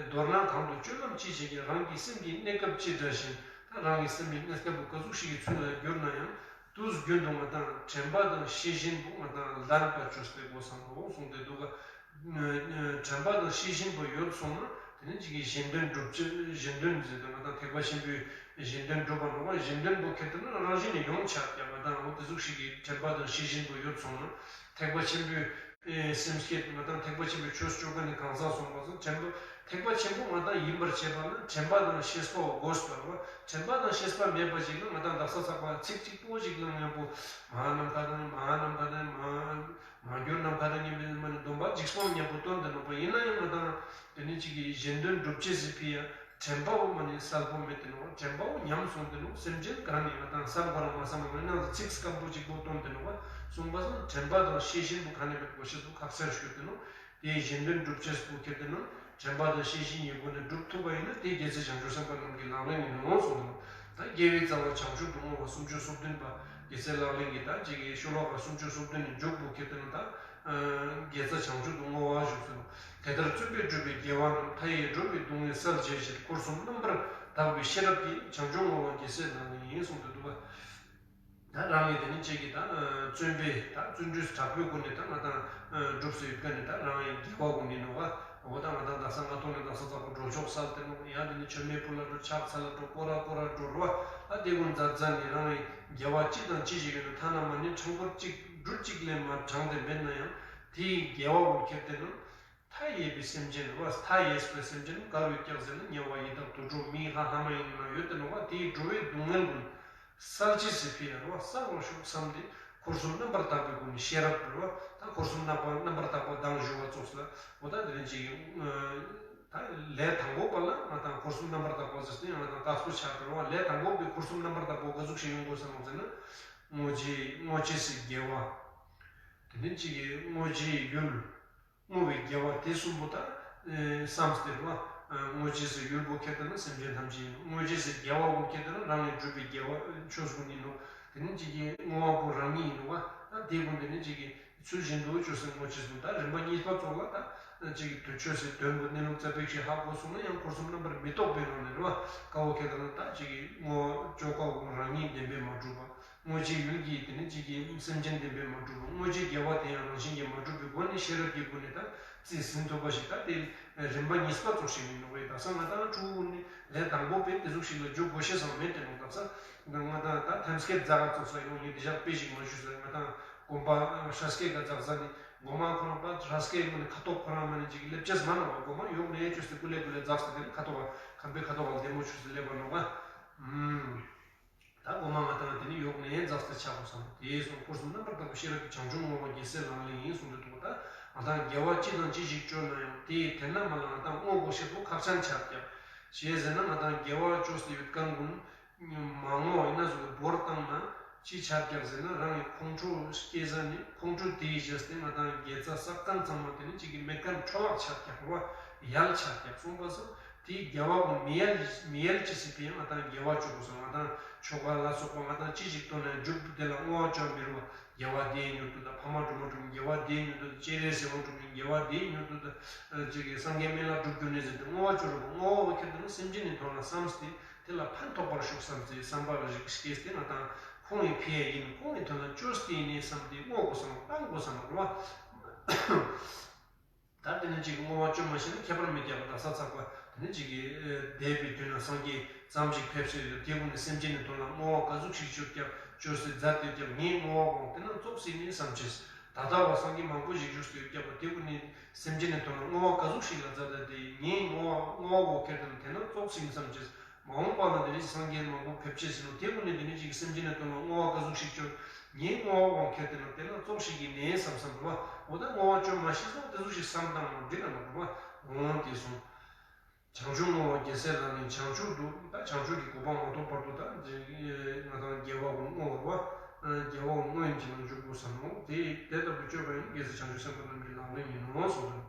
མདོར་ན་གང་དུ་སྤྱོད་ལམ་ཅི་བྱེད་ཀྱང་། རང་གི་སེམས་ཀྱི་གནས་སྐབས་ཅི་འདྲ་ཞིང་། ད་རང་གི་སེམས་ཀྱི་གནས་སྐབས་ག་ཟུག་ཞིག་གི་ཚུལ་ལ་གྱུར་ན་ཡང་དུས་རྒྱུན་དུ་ང་དང་དྲན་པ་དང་ཤེས་བཞིན་པོ་ང་དང་ལྡན་པ་བཅོས་ཏེ་དགོས་ས་མ་རེད་གསུངས་ཏེ་འདུག་ག་དྲན་པ་དང་ཤེས་བཞིན་པོ་ཡོད་སོང་ན་དེ་ནི་ཅིག་གི་གཞན་དོན་སྒྲུབ་ཅེས། གཞན་དོན་ཟེར་ཏེ་ང་དང་ཐེག་པ་ཆེན་པོའི་གཞན་དོན་སྒྲུབ་པ་ནོག་པ། གཞན་དོན་པོ་ཁྱེར་ཏེ་ན་རང་བཞིན་ནས་ཡོང་ཆ་ཀྱག་ང་དང་འོ་དེ་ཟུག་ཞིག་གི་དྲན་པ་དང་ཤེས་བཞིན་པོ་ཡོད་སོང་ན་ཐེག་པ་ཆེན་པོའི་སེམས་བསྐྱེད་ང་དང་ཐེག་པ་ཆེན་པོའི་ཆོས་སྤྱོད་མཁན་ནི་གང་ཟག་སོང་པ་སོང་དྲན་པ་ཐེག་པ་ཆེན་པོ་ང་དང་ཡིན་པར་བྱེད་པ་ན་དྲན་པ་དང་ཤེས་པ་དགོས་པ་རེད་པ། དྲན་པ་དང་ཤེས་པ་མེད་པ་ཞིག་ན་ང་དང་དག་ས་ཚགས་པ་ཚིག་གཅིག་པོ་ཞིག་ལ་མཉམ་པོ་མ་ནམ་མཁའ་དང་མ་ནམ་མཁའ་དང་མ། མ་གྱུར་ནམ་མཁའ་དང་མཉམ་པའི་མ་ནི་སྡོམ་པ་འཇིགས་སོང་མཉམ་པོ་སྟོན་ཏེ་ནོག་པ། ཡིན་ན་ཡང་ང་དང་དེ་ནི་ཅིག་གི་གཞན་དོན་སྒྲུབ་ཅེས་སི་ཕི་ཡ་དྲན་པ་བོ་མ་ནི་གསལ་པོ་མེད་དེ་ནོག་དྲན་པ་བོ་ཉམས་སོང་སྟེ་ནོག་སེམས་ཅན་གང་ནི་ང་དང་བསམ་དགོས་ར་མ་བསམ་ར་མ་ནི་ཚིག་སྐམ་པོ་གཅིག་པོ་སྟོན་ཏེ་ནོག་པ། གསུངས་པ་སང་དྲན་པ་དང་ཤེས་བཞིན་པོ་ག་ནས་མེད་དགོས་ཤེས་པོ་ཁ་གསལ་ཞུས་ཏེ་ནོག་དེ་གཞན་དོན་སྒྲུབ་ཅེས་པོ་ཁྱེར་ཏེ་ན་དྲན་པ་དང་ཤེས་བཞིན་གྱི་སྒོ་ནས་སྒྲུབ་ཐུབ་པ་ཡིན་ན་དེ་རྒྱལ་སྲས་བྱང་ཆུབ་སེམས་དཔའ་རྣམས་ཀྱི་ལག་ལེན་ཡིན་ནོག་གསུངས་ཏེ་ནོག་ད་དགེ་བའི་རྩ་བ་བྱང་ཆུབ་ཏུ་བསྔོ་བ་སུམ་ཅུ་སོ་བདུན་པ་རྒྱལ་སྲས་ལག་ལེན་གྱི་ད་ཅིག་གི་ཤོ་ལོ་ཀ་སུམ་ཅུ་སོ་བདུན་ནི་མཇུག་པོ་ཁྱེར་ཏེ་ན་ད་དགེ་རྩ་བྱང་ཆུབ་ཏུ་བསྔོ་བ་ཞུས་སོ། དེ་ལྟར་བརྩོན་པས་བསྒྲུབས་པའི་དགེ་བ་རྣམས། མཐའ་ཡས་འགྲོ་བའི་སྡུག་བསྔལ་བསལ་བྱའི་ཕྱིར། འཁོར་གསུམ་རྣམ་པར་དག་པའི་ཤེས་རབ་ཀྱིས། བྱང་ཆུབ་བསྔོ་བ་རྒྱལ་སྲས་ལག་ལེན་ཡིན་གསུངས་ཏེ་འདུག་པ། ད་རང་གི་དེ་ནི་ཅིག་གི་ད་བརྩོན་པས་ད་བརྩོན་འགྲུས་དྲག་པོའི་སྒོ་ནས་ད་ང་དང་སྒྲུབ་སེ་ཡོད་མཁན་ནི་ད་རང་གི་དགེ་བ་ཀུན་ཡིན་ནོག་པ། འོ་ད་ང་དང་དག་ས་ང་ཐོག་ནས་དག་ས་ཚགས་པ་འགྲོ་ཆོག་སལ་ཏེ་ནོག་ཡང་དེ་ནི་མཆོད་མེ་ཕུལ་ལ་འགྲོ་ཕྱག་འཚལ་ལ་འགྲོ་སྐོར་ར་སྐོར་ར་འགྲོ་རོ་བ། ད་དེ་ཀུན་མཛད་མཛད་ནི་རང་གི་དགེ་བ་ཅི་དང་ཅི་ཞིག་ཡོད་ན་ཐ་ན་མ་ནི་ཕྲེང་སྐོར་གཅིག་འབྲུ་གཅིག་ལས་མར་བགྲངས་ཏེ་མེད་ན་ཡང་དེའི་དགེ་བ་ཀུན་ཁྱེར་ཏེ་ན། མཐའ་ཡས་པའི་སེམས་ཅན་རེད་བ། མཐའ་ཡས་པའི་སེམས་ཅན་ག་རུ་ཡོད་ཀྱག་ཟེར་ན་དམྱལ་བ་ཡི་དྭགས་དུད་འགྲོ་མི་ལྷ་ལྷ་མ་ཡིན་ན་ཡོད་དེ་ནོག་པ། དེའི་འགྲོ་བའི་སྡུག་བསྔལ་ཀུན་བསལ་ཅེས་སི་ཕི་ཡ་རེད་བ། བསལ་བར་ཤོག་བསམ་སྟེ་འཁོར་གསུམ་རྣམ་པར་དག་པའི་སྒོ་ནས་ཤེས་རབ་རེད་བ། ད་འཁོར་གསུམ་རྣམ་པར་རྣམ་པར་དག་པ་མདང་ཞུ་བ་ཙོགས་ལ་འོ་ད་དེ་རིང་ཅིག་ད་ལས་དང་པོ་པ་ལ་ང་དང་འཁོར་གསུམ་རྣམ་པར་དག་པ་ཟེར་ཏེ་ང་དང་དཀའ་ཚེགས་ཆགས་རེད་བ། ལས་དང་པོ་པའི་འཁོར་གསུམ་རྣམ་པར་དག་པ་ག་ཟུག་ཞིག་ཡོང་དགོས་ས་ནོག་ཟེར་ན་བསྔོ་བྱེད་བསྔོ་བྱེད་སི་དགེ་བ། དེ་ནི་ཅིག་གི་བསྔོ་བྱའི་ཡུལ། བསྔོ་བའི་དགེ་བ་དེ་གསུམ་པོ་ད་བསམ་སྟེ་རེད་བ། བསྔོ་བྱེད་སའི་ཡུལ་པོ་ཁྱེར་ཏེ་ན་སེམས་ཅན་ཐམས་ཅད་ཡིན། བསྔོ་བྱེད་སའི་དགེ་བ་ཀུན་ཁྱེར་ཏེ་ན་རང་གི་བསྒྲུབས་པའི་དགེ་བ་ཆོས་ཀུན་ཡིན་ནོག་དེ་ནི་ཅིག་གི་བསྔོ་བ་པོ་རང་ཉིད་ཡིན་ནོག་བ། ད་དེ་ཀུན་དེ་ནི་ཅིག་གི་ཚུལ་བཞིན་དུ་ཆོས་སུ་བསྔོ་བྱེད་གསུམ། ད་རིམ་པ་གཉིས་པ་ཙོགས་ལ་ད་ཅིག་གི་དུས་ཆོས་སུ་དོན་པོ་གནས་ལུགས་རྩ་བའི་ཤེས་ཧ་གོ་སོང་ན་ཡང་འཁོར་གསུམ་རྣམ་པར་མི་རྟོག་པའི་ངང་ནས་རེད་བ། དཀའ་བོ་ཁྱེར་ཏེ་ན་ད་ཅིག་གི་བསྔོ་བ་ཅོ་དཀའ་བོ་རང་ཉིད་བདེན་པས་མ་གྲུབ་པ། བསྔོ་བྱའི་ཡུལ་གྱི་དེ་ནི་ཅིག་གི་སེམས་ཅན་བདེན་པས་མ་གྲུབ་པ། བསྔོ་བྱའི་དགེ་བ་དེ་ཡང་རང་བཞིན་གྱིས་མ་གྲུབ་པའི་སྒོ་ནས་ཤེས་རབ་ཀྱི་སྒོ་ནས་ད་རྩིས་ཟིན་ཐུབ་པ་ཞིག་ད་དེ་རིམ་པ་གཉིས་པ་ཙོགས་ཤིག་ཡིན་ནོག་པས། ད་ས་ང་དང་ཕྲུ་གུ་ནི་ལས་དང་པོ་པས་དེ་ཟུག་ཞིག་ལ་འཇུག་དགོས་ཤེས་སམ་མེད་དེ་ནོག་ད་ས་ང་དང་ད་ཐེམ་སྐས་འཛེག་ག་ཙོགས་ས་ཡོང་ཡིན་དེ་ཞག་དཔེ་ཞིག་མ་ཞུས་ས། ང་དང་དགོན་པ་ཧྲ་སྐད་ག་འཛེག་ས་ནི་དགོན་པ་ཁོ་རང་པ་ཧྲ་སྐད་མ་ནི་ཁ་ཐོག་ཁོ་རང་མ་ནི་ཅིག་སླེབས་ཅེས་མ་ནོག་པ། དགོན་པ་ཡོག་ནས་ཅོས་ཏེ་ཀུ་ལེ་ཀུ་ལེ་འཛེག་ས་དེ་ནི་ཁ་ཐོག་ག་ཁང་པའི་ཁ་ཐོག་ག་ལྡེ་མོ་ཅོས་ཏེ་སླེབས་པ་ནོག་པ། ད་གོ་མ་ང་དང་དེ་ནི་ཡོག་ནས་འཛེགས་ཏེ་ཆགས་པ་སོང་། དེ་སོང་འཁོར་གསུམ་རྣམ་པར་དག་པའི་ཤེས་རབ་ཀྱིས། བྱང་ཆུབ་བསྔོ་བ་རྒྱལ་སྲས་ལག་ལེན་ཡིན་གསུངས་ཏེ་འདུག་ད་ང་དང་དགེ་བ་ཅི་དང་ཅི་ཞིག་བཅོས་ན་ཡང་དེའི་དེ་ན་མ་ལ་ང་དང་བསྔོ་དགོས་ཤེས་པོ་ཁག་ཅན་ཆགས་ཀྱག་ཅི་ཟེར་ན་ང་དང་དགེ་བ་བཅོས་ཏེ་ཡོད་མཁན་ཀུན་མ་བསྔོ་བ་ཡིན་ན་ཟུག་གི་བོར་བཏང་ན་ཅི་ཆགས་ཀྱག་ཟེར་ན་རང་གི་ཁོང་ཁྲོ་སྐྱེ་ས་ནི་ཁོང་ཁྲོ་དེའི་རྗེས་ཏེ་ང་དང་དགེ་རྩ་བསགས་མཁན་ཚང་མ་དེ་ནི་ཅིག་གི་མེད་མཁན་འཕྲོ་བརླག་ཆགས་ཀྱག་རེད་བ། ཡལ་ཆགས་ཀྱག་གསུངས་པ་སོང་། དེའི་དགེ་བ་གུན་མི་ཡལ་མི་ཡལ་ཅེས་སི་ཕིའ་ང་དང་དགེ་བ་ཅོ་གོས་སམ། ང་དང་ཆོ་ག་ལ་སོགས་པ་ང་དང་ཅི་ཞིག་ཏོན་ན་མཇུག་དེ་ལ་བསྔོ་བ་ཅོ་མི་རུང་བ། དགེ་བ་དེའི་མྱུར་དུ་དང་ཕ་མ་གྲོགས་མོ་གྲོགས་མོ་དགེ་བ་དེའི་མྱུར་དུ་དང་སྤྱན་རས་གཟིགས་དབང་དྲུག་གི་དགེ་བ་དེའི་མྱུར་དུ་དང་ཅིག་གི་སངས་རྒྱས་སྨན་བླ་སྒྲུབ་གྱུར་ནས་ཟེར་ཏེ་བསྔོ་བ་ཅོ་རུང་བསྔོ་བ་ཁྱེར་ཏེ་ན་སེམས་ཅན་ནི་དོན་ལ་བསམས་ཏེ་དེ་ལ་ཕན་ཐོགས་པར་ཤོག་བསམས་ཏེ་བསམ་པ་རིགས་སྐྱེས་ཏེ་ང་དང་ཁོང་ངི་ཕིའ་ཡིན་ཁོང་ངི་དོན་ལ་ཅོས་ཏེ་ཡིན་ནས་བསམས་ཏེ་བསྔོ་གོས་སམ་བསྔོ་གོས་སམ་རུང་བ། ད་དེ་ནས་ཅིག་བསྔོ་བ་ཅོ་མ་ཤེས་ན་ཁྱད་པར་མི་རྒྱག་པ་དག་ས་ཚགས་པ་དེ་ནས་ཅིག་གི་འདས་པའི་དུས་ན་སངས་རྒྱས་ཙམ་ཞིག་ཕེབས་སེ་ཡོད་དེ་ཀུན་ནི་སེམས་ཅན་ནི་དོན་ལ་བསྔོ་བ་ག་ཟུག་ཞིག་ཅོ་ཀྱག་ཅོ་སེ་མཛད་དེ་ཀྱག་ངས་བསྔོ་བ་བསྔོ་དེ་ན་ཙོགས་ཤིག་ནས་བསམ་ཅེས། ད་ལྟ་བ་སངས་རྒྱས་མང་པོ་ཞིག་བཞུགས་སེ་ཡོད་ཀྱག་པ་དེ་ཀུན་ནི་སེམས་ཅན་ནི་དོན་ལ་བསྔོ་བ་ག་ཟུག་ཞིག་ལ་མཛད་དེ་དེ་ངས་བསྔོ་བ་བསྔོ་བ་བསྔོ་ཁྱེར་དེ་ན་དེ་ན་ཙོགས་ཤིག་ནས་བསམ་ཅེས། མ་འོངས་པ་ལ་དེ་ནས་སངས་རྒྱས་མང་པོ་ཕེབས་ཅེས་ཟེར་ནོ་དེ་ཀུན་ནི་དེ་ནས་ཅིག་སེམས་ཅན་ནི་དོན་ལ་བསྔོ་བ་ག་ཟུག་ཞིག་ཅོ། ངས་བསྔོ་བ་བསྔོ་ཁྱེར་དེ་ན་དེ་ན་ཙོགས་ཤིག་གི་ནས་བསམ་བསམ་རུང་བ། འོ་ད་བསྔོ་བ་ཅོ་མ་ཤེས་སོང་དེ་ཟུག་ཞིག་བསམ་དང་འདི་ན་མ་རུང་བ། འོང་དེ་སོང་། བྱང་ཆུབ་བསྔོ་བ་རྒྱལ་སྲས་ལག་ལེན། བྱང་ཆུབ་ཏུ་ད་བྱང་ཆུབ་ཀྱི་གོ་འཕང་མ་ཐོབ་བར་དུ་ད་ང་དང་དགེ་བ་བསྔོ་བ་རུང་བ། དགེ་བ་བསྔོ་ཡིན་ཅིག་ན་འཇུག་དགོས་ས་ནོ་དེ་དེ་ལྟ་བུ་ཅོ་བ་ཡིན་རྒྱལ་སྲས་བྱང་ཆུབ་སེམས་དཔའ་རྣམས་ཀྱི་ལག་ལེན་ཡིན་ནོ་གསུངས་ཏེ་ནོ།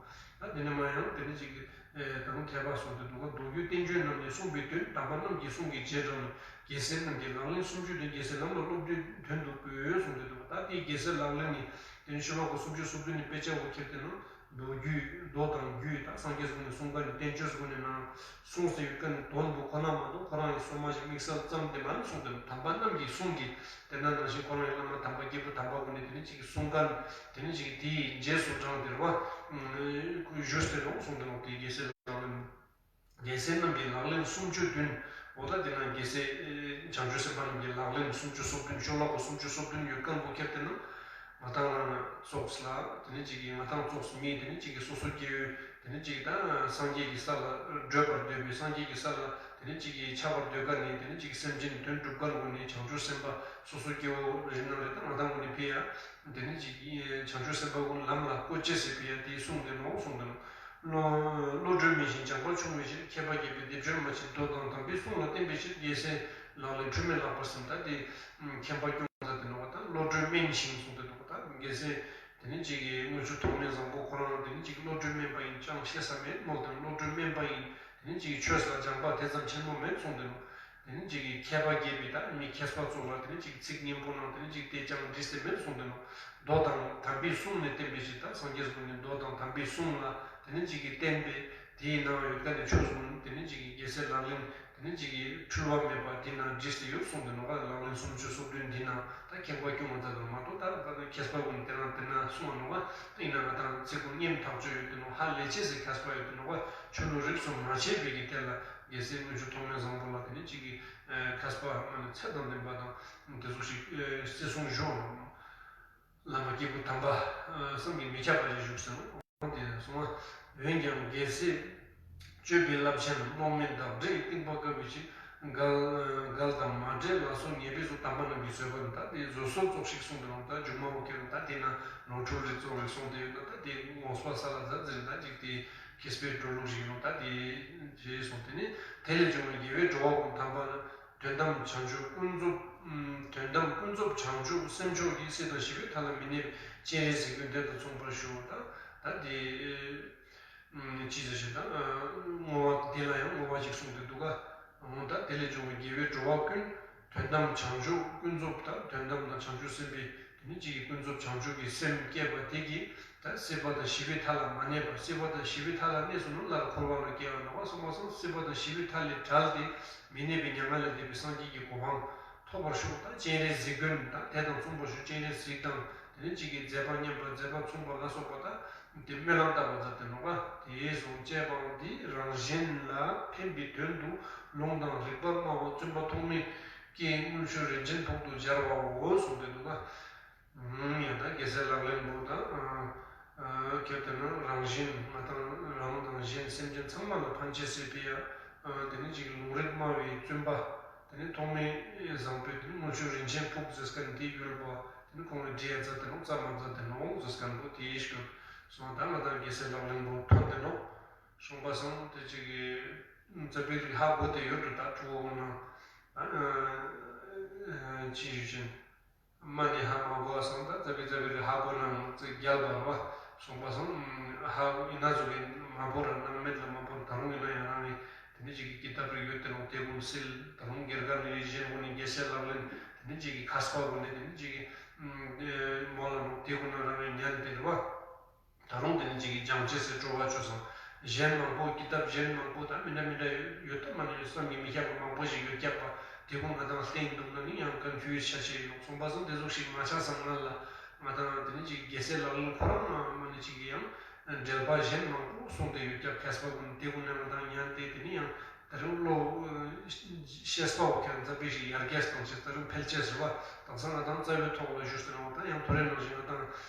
ད་དེ་ནས་མ་ཡང་དེ་ནས་ཅིག་གི་ཨེ་ད་རུང་མཁས་པ་གསུངས་ཏེ་འདུག་ག་མདོ་རྒྱུད་བསྟན་བཅོས་རྣམས་ནས་གསུངས་པའི་དོན་དམ་པ་རྣམས་ཀྱིས་གསུང་གི་རྗེས་འབྲང་ནས་རྒྱལ་སྲས་རྣམས་ཀྱི་ལག་ལེན་སུམ་ཅུ་དོན་རྒྱལ་སྲས་ལམ་ལ་སློབ་སྟེ་དོན་དུ་བཀོད་གསུངས་ཏེ་འདུག་ད་དེའི་རྒྱལ་སྲས་ལག་ལེན་ནི་དེ་ནི་ཤོ་ལོ་ཀ་སུམ་ཅུ་སོ་བདུན་ནི་དཔེ་ཆ་བོ་ཁྱེར་ཏེ་ན་མདོ་རྒྱུད་མདོ་དང་རྒྱུད་དང་སངས་རྒྱས་གུན་ནི་གསུང་མཁན་ནི་བསྟན་བཅོས་གུན་ནི་ནང་གསུངས་སེ་ཡོད་མཁན་ནི་དོན་པོ་ཁོ་ན་མ་གཏོགས་ཁོ་རང་ཡི་སོ་མ་ཞིག་དམིགས་བསལ་ཙམ་དེ་མ་ནི་གསུངས་ཏེ་ན་དམ་པ་རྣམས་ཀྱིས་གསུང་གི་དེ་ན་ནང་བཞིན་ཁོ་རང་ཡི་བླ་མ་དམ་པ་སྐྱེས་བུ་དམ་པ་གུན་ནི་དེ་ནི་ཅིག་གསུང་མཁན་དེ་ནི་ཅིག་དེའི་རྗེས་སུ་འབྲངས་ཏེ་རུང་བ་ཞུས་ཏེ་ནོ་གསུངས་ཏེ་ནོ་དེའི་རྒྱལ་སྲས་ལག་ལེན། རྒྱལ་སྲས་རྣམས་ཀྱི་ལག་ལེན་སུམ་ཅུ་བདུན། འོ་ད་དེ་ན་རྒྱལ་སྲས་ཨེ་བྱང་ཆུབ་སེམས་དཔའ་རྣམས་ཀྱི་ལག་ལེན་སུམ་ཅུ་སོ་བདུན་ཤོ་ལོ་ཀ་སུམ་ཅུ་སོ་བདུན་ཡོད་མཁན་པོ་ཁྱེར་ཏེ་ན་ང་དང་རང་ཙོགས་ལ་དེ་ནི་ཅིག་གི་ང་དང་ཙོགས་མི་དེ་ནི་ཅིག་གི་སོ་སོ་སྐྱེ་བོའི་དེ་ནི་ཅིག་ད་སངས་རྒྱས་ཀྱི་ས་ལ་བགྲོད་པར་འདོད་པའི་སངས་རྒྱས་ཀྱི་ས་ལ་དེ་ནི་ཅིག་གི་ཆགས་པར་འདོད་མཁན་ནི་དེ་ནི་ཅིག་གི་སེམས་ཅན་དོན་སྒྲུབ་མཁན་གུན་ནི་བྱང་ཆུབ་སེམས་དཔའ་སོ་སོ་སྐྱེ་བོ་རེ་རེ་ན་རེ་ད་ང་དང་གུན་ནི་ཕི་ཡ་དེ་ནི་ཅིག་གི་བྱང་ཆུབ་སེམས་དཔའ་གུན་ལམ་ལ་བཀོད་ཅེས་སི་ཕི་ཡ་དེ་གསུངས་ཏེ་ནོ་གསུངས་ཏེ་ནོ། བློ་བློ་གྲོས་དམན་ཞིང་བྱམས་པ་ཆུང་བའི་ཕྱིར། མཁས་པ་དགྱེས་པའི་སྡེབ་སྦྱོར་མ་མཆིས། མདོ་དང་དམ་པའི་གསུང་ལ་བརྟེན་པའི་ཕྱིར། རྒྱལ་སྲས་ལག་ལེན་འཁྲུལ་མེད་ལགས་པར་སེམས། ད་དེ་མཁྱེན་པ་སྐྱོང་མཛད་དེ་ནོ་བ་དང་བློ་གྲོས་དམན་ཞིང་གསུངས་ཏེ་འདུག་པ་དང་རྒྱལ་སྲས་དེ་ནི་ཅིག་གི་དངུལ་ཆུ་ཐོགས་མེད་བཟང་པོ་ཁོ་རང་དེ་ནི་ཅིག་བློ་གྲོས་དམན་པ་ཡིན་ཅང་ཤེས་ས་མེད་མོལ་ཏེ་བློ་གྲོས་དམན་པ་ཡིན་དེ་ནི་ཅིག་གི་ཆོས་ལ་སྦྱངས་པ་དེ་ཙམ་ཆེན་པོ་མེད་གསུངས་ཏེ་ནོ། དེ་ནི་ཅིག་གི་མཁས་པ་དགྱེས་པའི་ད་མི་མཁས་པ་ཚོ་ལ་དེ་ནི་ཅིག་ཚིག་སྙན་པོ་ནང་དེ་ནི་ཅིག་དེ་ཅང་འདྲི་སྟེ་མེད་གསུངས་ཏེ་ནོ། མདོ་དང་དམ་པའི་གསུང་ནས་བསྟན་པའི་ཕྱིར། ད་སངས་རྒྱས་གུན་ནི་མདོ་དང་དམ་པའི་གསུང་ལ་དེ་ནི་ཅིག་གི་བསྟན་པའི་དེའི་ནང་ཡོད་མཁན་ནི་ཆོས་གུན་དེ་ནི་ཅིག་གི་རྒྱལ་སྲས་ལག་ལེན་དེ་ནི་ཅིག་གི་འཁྲུལ་བ་མེད་པ་དེ་ནང་བྲིས་ཏེ་ཡོད་གསུངས་ཏེ་ནོ། ལག་ལེན་སུམ་ཅུ་སོ་བདུན་འདི་ནང་ད་མཁྱེན་པ་སྐྱོང་བ་མཛད་དེ་མ་གཏོགས་ད་ད་མཁས་པ་གུན་དེ་ནང་དེ་ནང་གསུངས་པ་ནོ། ད་ཡིན་ན་ང་དང་ཚིག་གུན་སྙན་ཐག་ཆོད་ཡོད་དེ་ནོ། ཧ་ལས་ཅེས་སི་མཁས་པ་ཡོད་དེ་ནོ། ཆོས་ལུགས་རིགས་སུ་མ་ཆད་པའི་གི་དེ་ལ་རྒྱལ་སྲས་དངུལ་ཆུ་ཐོགས་མེད་བཟང་པོ་ལ་དེ་ནི་ཅིག་གི་མཁས་པ་མ་ནི་ཚད་དང་ལྡན་པ་དང་དེ་ཚོ་ཞིག་བརྩི་སྲུང་ཞུ་ནོ། བླ་མ་སྐྱེས་བུ་དམ་པ་བསམ་གྱིས་མི་ཁྱབ་པ་ཞིག་བཞུགས་ཟེར་ནོ། དེ་གསུངས་པ། འོན་ཀྱང་རྒྱལ་སྲས་སྤྱོད་པའི་རླབས་ཆེན་རྨོངས་མེད་བདག་འདྲས་རྟིང་པ་བཀབ་པའི་ཕྱིར། འགལ་འགལ་དང་མ་འདྲེས་ལ་སོགས་ཉེས་པའི་ཚུལ་དམ་པ་རྣམས་ཀྱིས་བཟོད་པ་ནི། ད་དེ་བཟོད་གསོལ་ཙོགས་ཤིག་གསུངས་ཏེ་ནོ། ད་མཇུག་མ་བོ་ཁྱེར་ད་དེ་ན་ནོར་འཁྲུལ་རེ་ཙོགས་རེ་གསུངས་ཏེ་ཡོད་ན་ད་དེ་དགོངས་པ་ས་ལ་ཛ་ཛིར་ད་ཅིག་དེ་མཁས་པའི་འགྲོ་ལུགས་ཤིག་ཡིན་ནོ། ད་དེ་རྗེས་སུ་དེ་ནི་དེ་ལས་བྱུང་བའི་དགེ་བའི་སྒྲུབ་པ་ཀུན་དམ་པ་དོན་དམ་བྱང་ཆུབ་ཀུན་རྫོབ། དོན་དམ་ཀུན་རྫོབ་བྱང་ཆུབ་སེམས་མཆོག་གི་སྲིད་དང་ཞི་བའི་མཐའ་ལ་མི་གནས་པའི་སྤྱན་རས་གཟིགས་མགོན་དེ་དང་མཚུངས་པར་ཞུ། ད་ད་དེ་ཅི་ཟེར་ཞེ་ད་བསྔོ་བ་དེ་ལ་ཡང་བསྔོ་བ་ཞིག་གསུངས་ཏེ་འདུག་ག་འོ་ད་དེ་ལས་བྱུང་བའི་དགེ་བའི་སྒྲུབ་པ་ཀུན་དོན་དམ་བྱང་ཆུབ་ཀུན་རྫོབ་ད་དོན་དམ་དང་བྱང་ཆུབ་སེམས་དཔའི་དེ་ནི་གཅིག་གི་ཀུན་རྫོབ་བྱང་ཆུབ་ཀྱི་སེམས་བསྐྱེད་པ་དེ་གིས་ད་སྲིད་པ་དང་ཞི་བའི་མཐའ་ལ་མ་གནས་པ། སྲིད་པ་དང་ཞི་བའི་མཐའ་ལ་གནས་སོང་ན་སླར་འཁོར་བ་ལ་སྐྱེ་བ་ནོག་པ་སོང་པ་སང་སྲིད་པ་དང་ཞི་བའི་མཐའ་ལས་བྲལ་ཏེ་མི་གནས་པའི་མྱ་ངན་ལས་འདས་པའི་སངས་རྒྱས་ཀྱི་གོ་འཕང་ཐོབ་པར་ཤོག་ད་སྤྱན་རས་གཟིགས་མགོན་ད་དེ་དང་མཚུངས་པར་ཤོག་སྤྱན་རས་གཟིགས་དང་དེ་ནི་གཅིག་གི་མཛད་པ་མཉམ་པ་མཛད་པ་མཚུངས་པ་ལ་སོགས་པ་ད་དེ་སྨོན་ལམ་བཏབ་པ་མཛད་དེ་ནོག་པ། དེའི་གསུང་བཅས་པའང་འདི་རང་གཞན་ལ་ཕན་པའི་དོན་དུ་ལུང་དང་རིགས་པ་སྨྲ་བ་བཙུན་པ་ཐོགས་མེད་ཀྱིས་དངུལ་ཆུ་རིན་ཆེན་ཕུག་ཏུ་སྦྱར་བའོ་གསུངས་ཏེ་འདུག་ག་ཡང་ད་རྒྱལ་སྲས་ལག་ལེན་པོ་དང་ཁྱེད་དེ་ན་རང་གཞན་ང་དང་རང་དང་གཞན་སེམས་ཅན་ཚང་མ་ལ་ཕན་ཆེས་སི་ཕི་ཡ། དེ་ནི་གཅིག་ལུང་རིགས་སྨྲ་བའི་བཙུན་པ། དེ་ནི་ཐོགས་མེད་བཟང་པོས་དེ་ནི་དངུལ་ཆུ་རིན་ཆེན་ཕུག་ཟེར་མཁན་དེའི་ཡུལ་པོ། དེ་ནི་ཁོང་གི་འབྲི་ཡ་མཛད་དེ་ནོག་རྩོམ་མ་མཛད་དེ་ནོག་ཟེར་མཁན་པོ་དེའི་སྐྱོར་སོང་ད་ང་དང་རྒྱལ་སྲས་ལག་ལེན་པོ་ཐོན་དེ་ནོག་སོང་པ་སང་དེ་གཅིག་གི་རྩ་བའི་རིགས་ཧ་གོ་དེ་ཡོད་འགྲོ་ད་ཕྲུ་གུ་ནང་ཅི་ཞུ་ཅན། མ་ནི་ཧ་མ་གོ་བ་སང་ད་ཙ་པི་ཙ་པི་རེ་ཧ་གོ་ན་ཙི་རྒྱལ་བར་བ་སོང་པ་སང་ཧ་ཡིན་ན་ཙོགས་ཀྱི་མ་བོར་ར་སྣང་མེད་ལ་མ་བོར་ད་རུང་ཡིན་ན་ཡང་རང་ནི་ ནི་ཅིག་གི་ཀི་ཏབ་རིགས་ཡོད་དེ་ནོག། དེ་ཀུན་སིལ། ད་རུང་དགེ་རྒན་ནི་གཞན་ཀུན་ནི་རྒྱལ་སྲས་ལག་ལེན་དེ་ནི་ཅིག་གི་མཁས་པ་ཀུན་ནི་དེ་ནི་ཅིག་གི་མོལ་ལ་ནོག། དེ་ཀུན་ནི་རང་ངི་ཉན་དེ་རེ་བ། ད་རུང་དེ་ནི་ཅིག་གི་སྦྱང་ཅེས་སི་སྤྲོ་བ་ཅོས་སང་གཞན་མང་པོ་ཀི་ཏབ་གཞན་མང་པོ་ད་མི་འདྲ་མི་འདྲ་ཡོད་ད་མ་ནི་བསམ་གྱིས་མི་ཁྱབ་པ་མང་པོ་ཞིག་ཡོད་ཀྱག་པ། དེ་ཀུན་ང་དང་བསྟེན་འདུག་ན་ནི་ཡང་ཀོན་ཕིའུ་ཛི་ཆ་ཅེས་ཡོད་ནོག། སོང་པ་སང་དེ་ཟུག་ཞིག་མ་ཆགས་སང་ང་ལ་ང་དང་དེ་ནི་ཅིག་གི་རྒྱལ་སྲས་ལག་ལེན་ཁོ་རང་མ་ནི་ཅིག་གི་ཡང་འགྲེལ་པ་གཞན་མང་པོ་གསུངས་ཏེ་ཡོད་ཀྱག། མཁས་པ་ཀུན་དེ་ཀུན་ནི་ང་དང་ཉན་ཏེ་དེ་ནི་ཡང་ད་རུང་བློ་ཤེས་པ་བོ་ཁྱད་མཚར་པོ་ཞིག་ཡར་རྒྱས་གཏང་ཅེས་ད་རུང་འཕེལ་ཅེས་རེ་བ། དེང་སང་ང་དང་རྩ་བའི་ཐོག་ལ་བཞུགས་ཏེ་ནོག། ད་ཡང་ཐོ་རེ་ནང་བཞིན་ང་དང་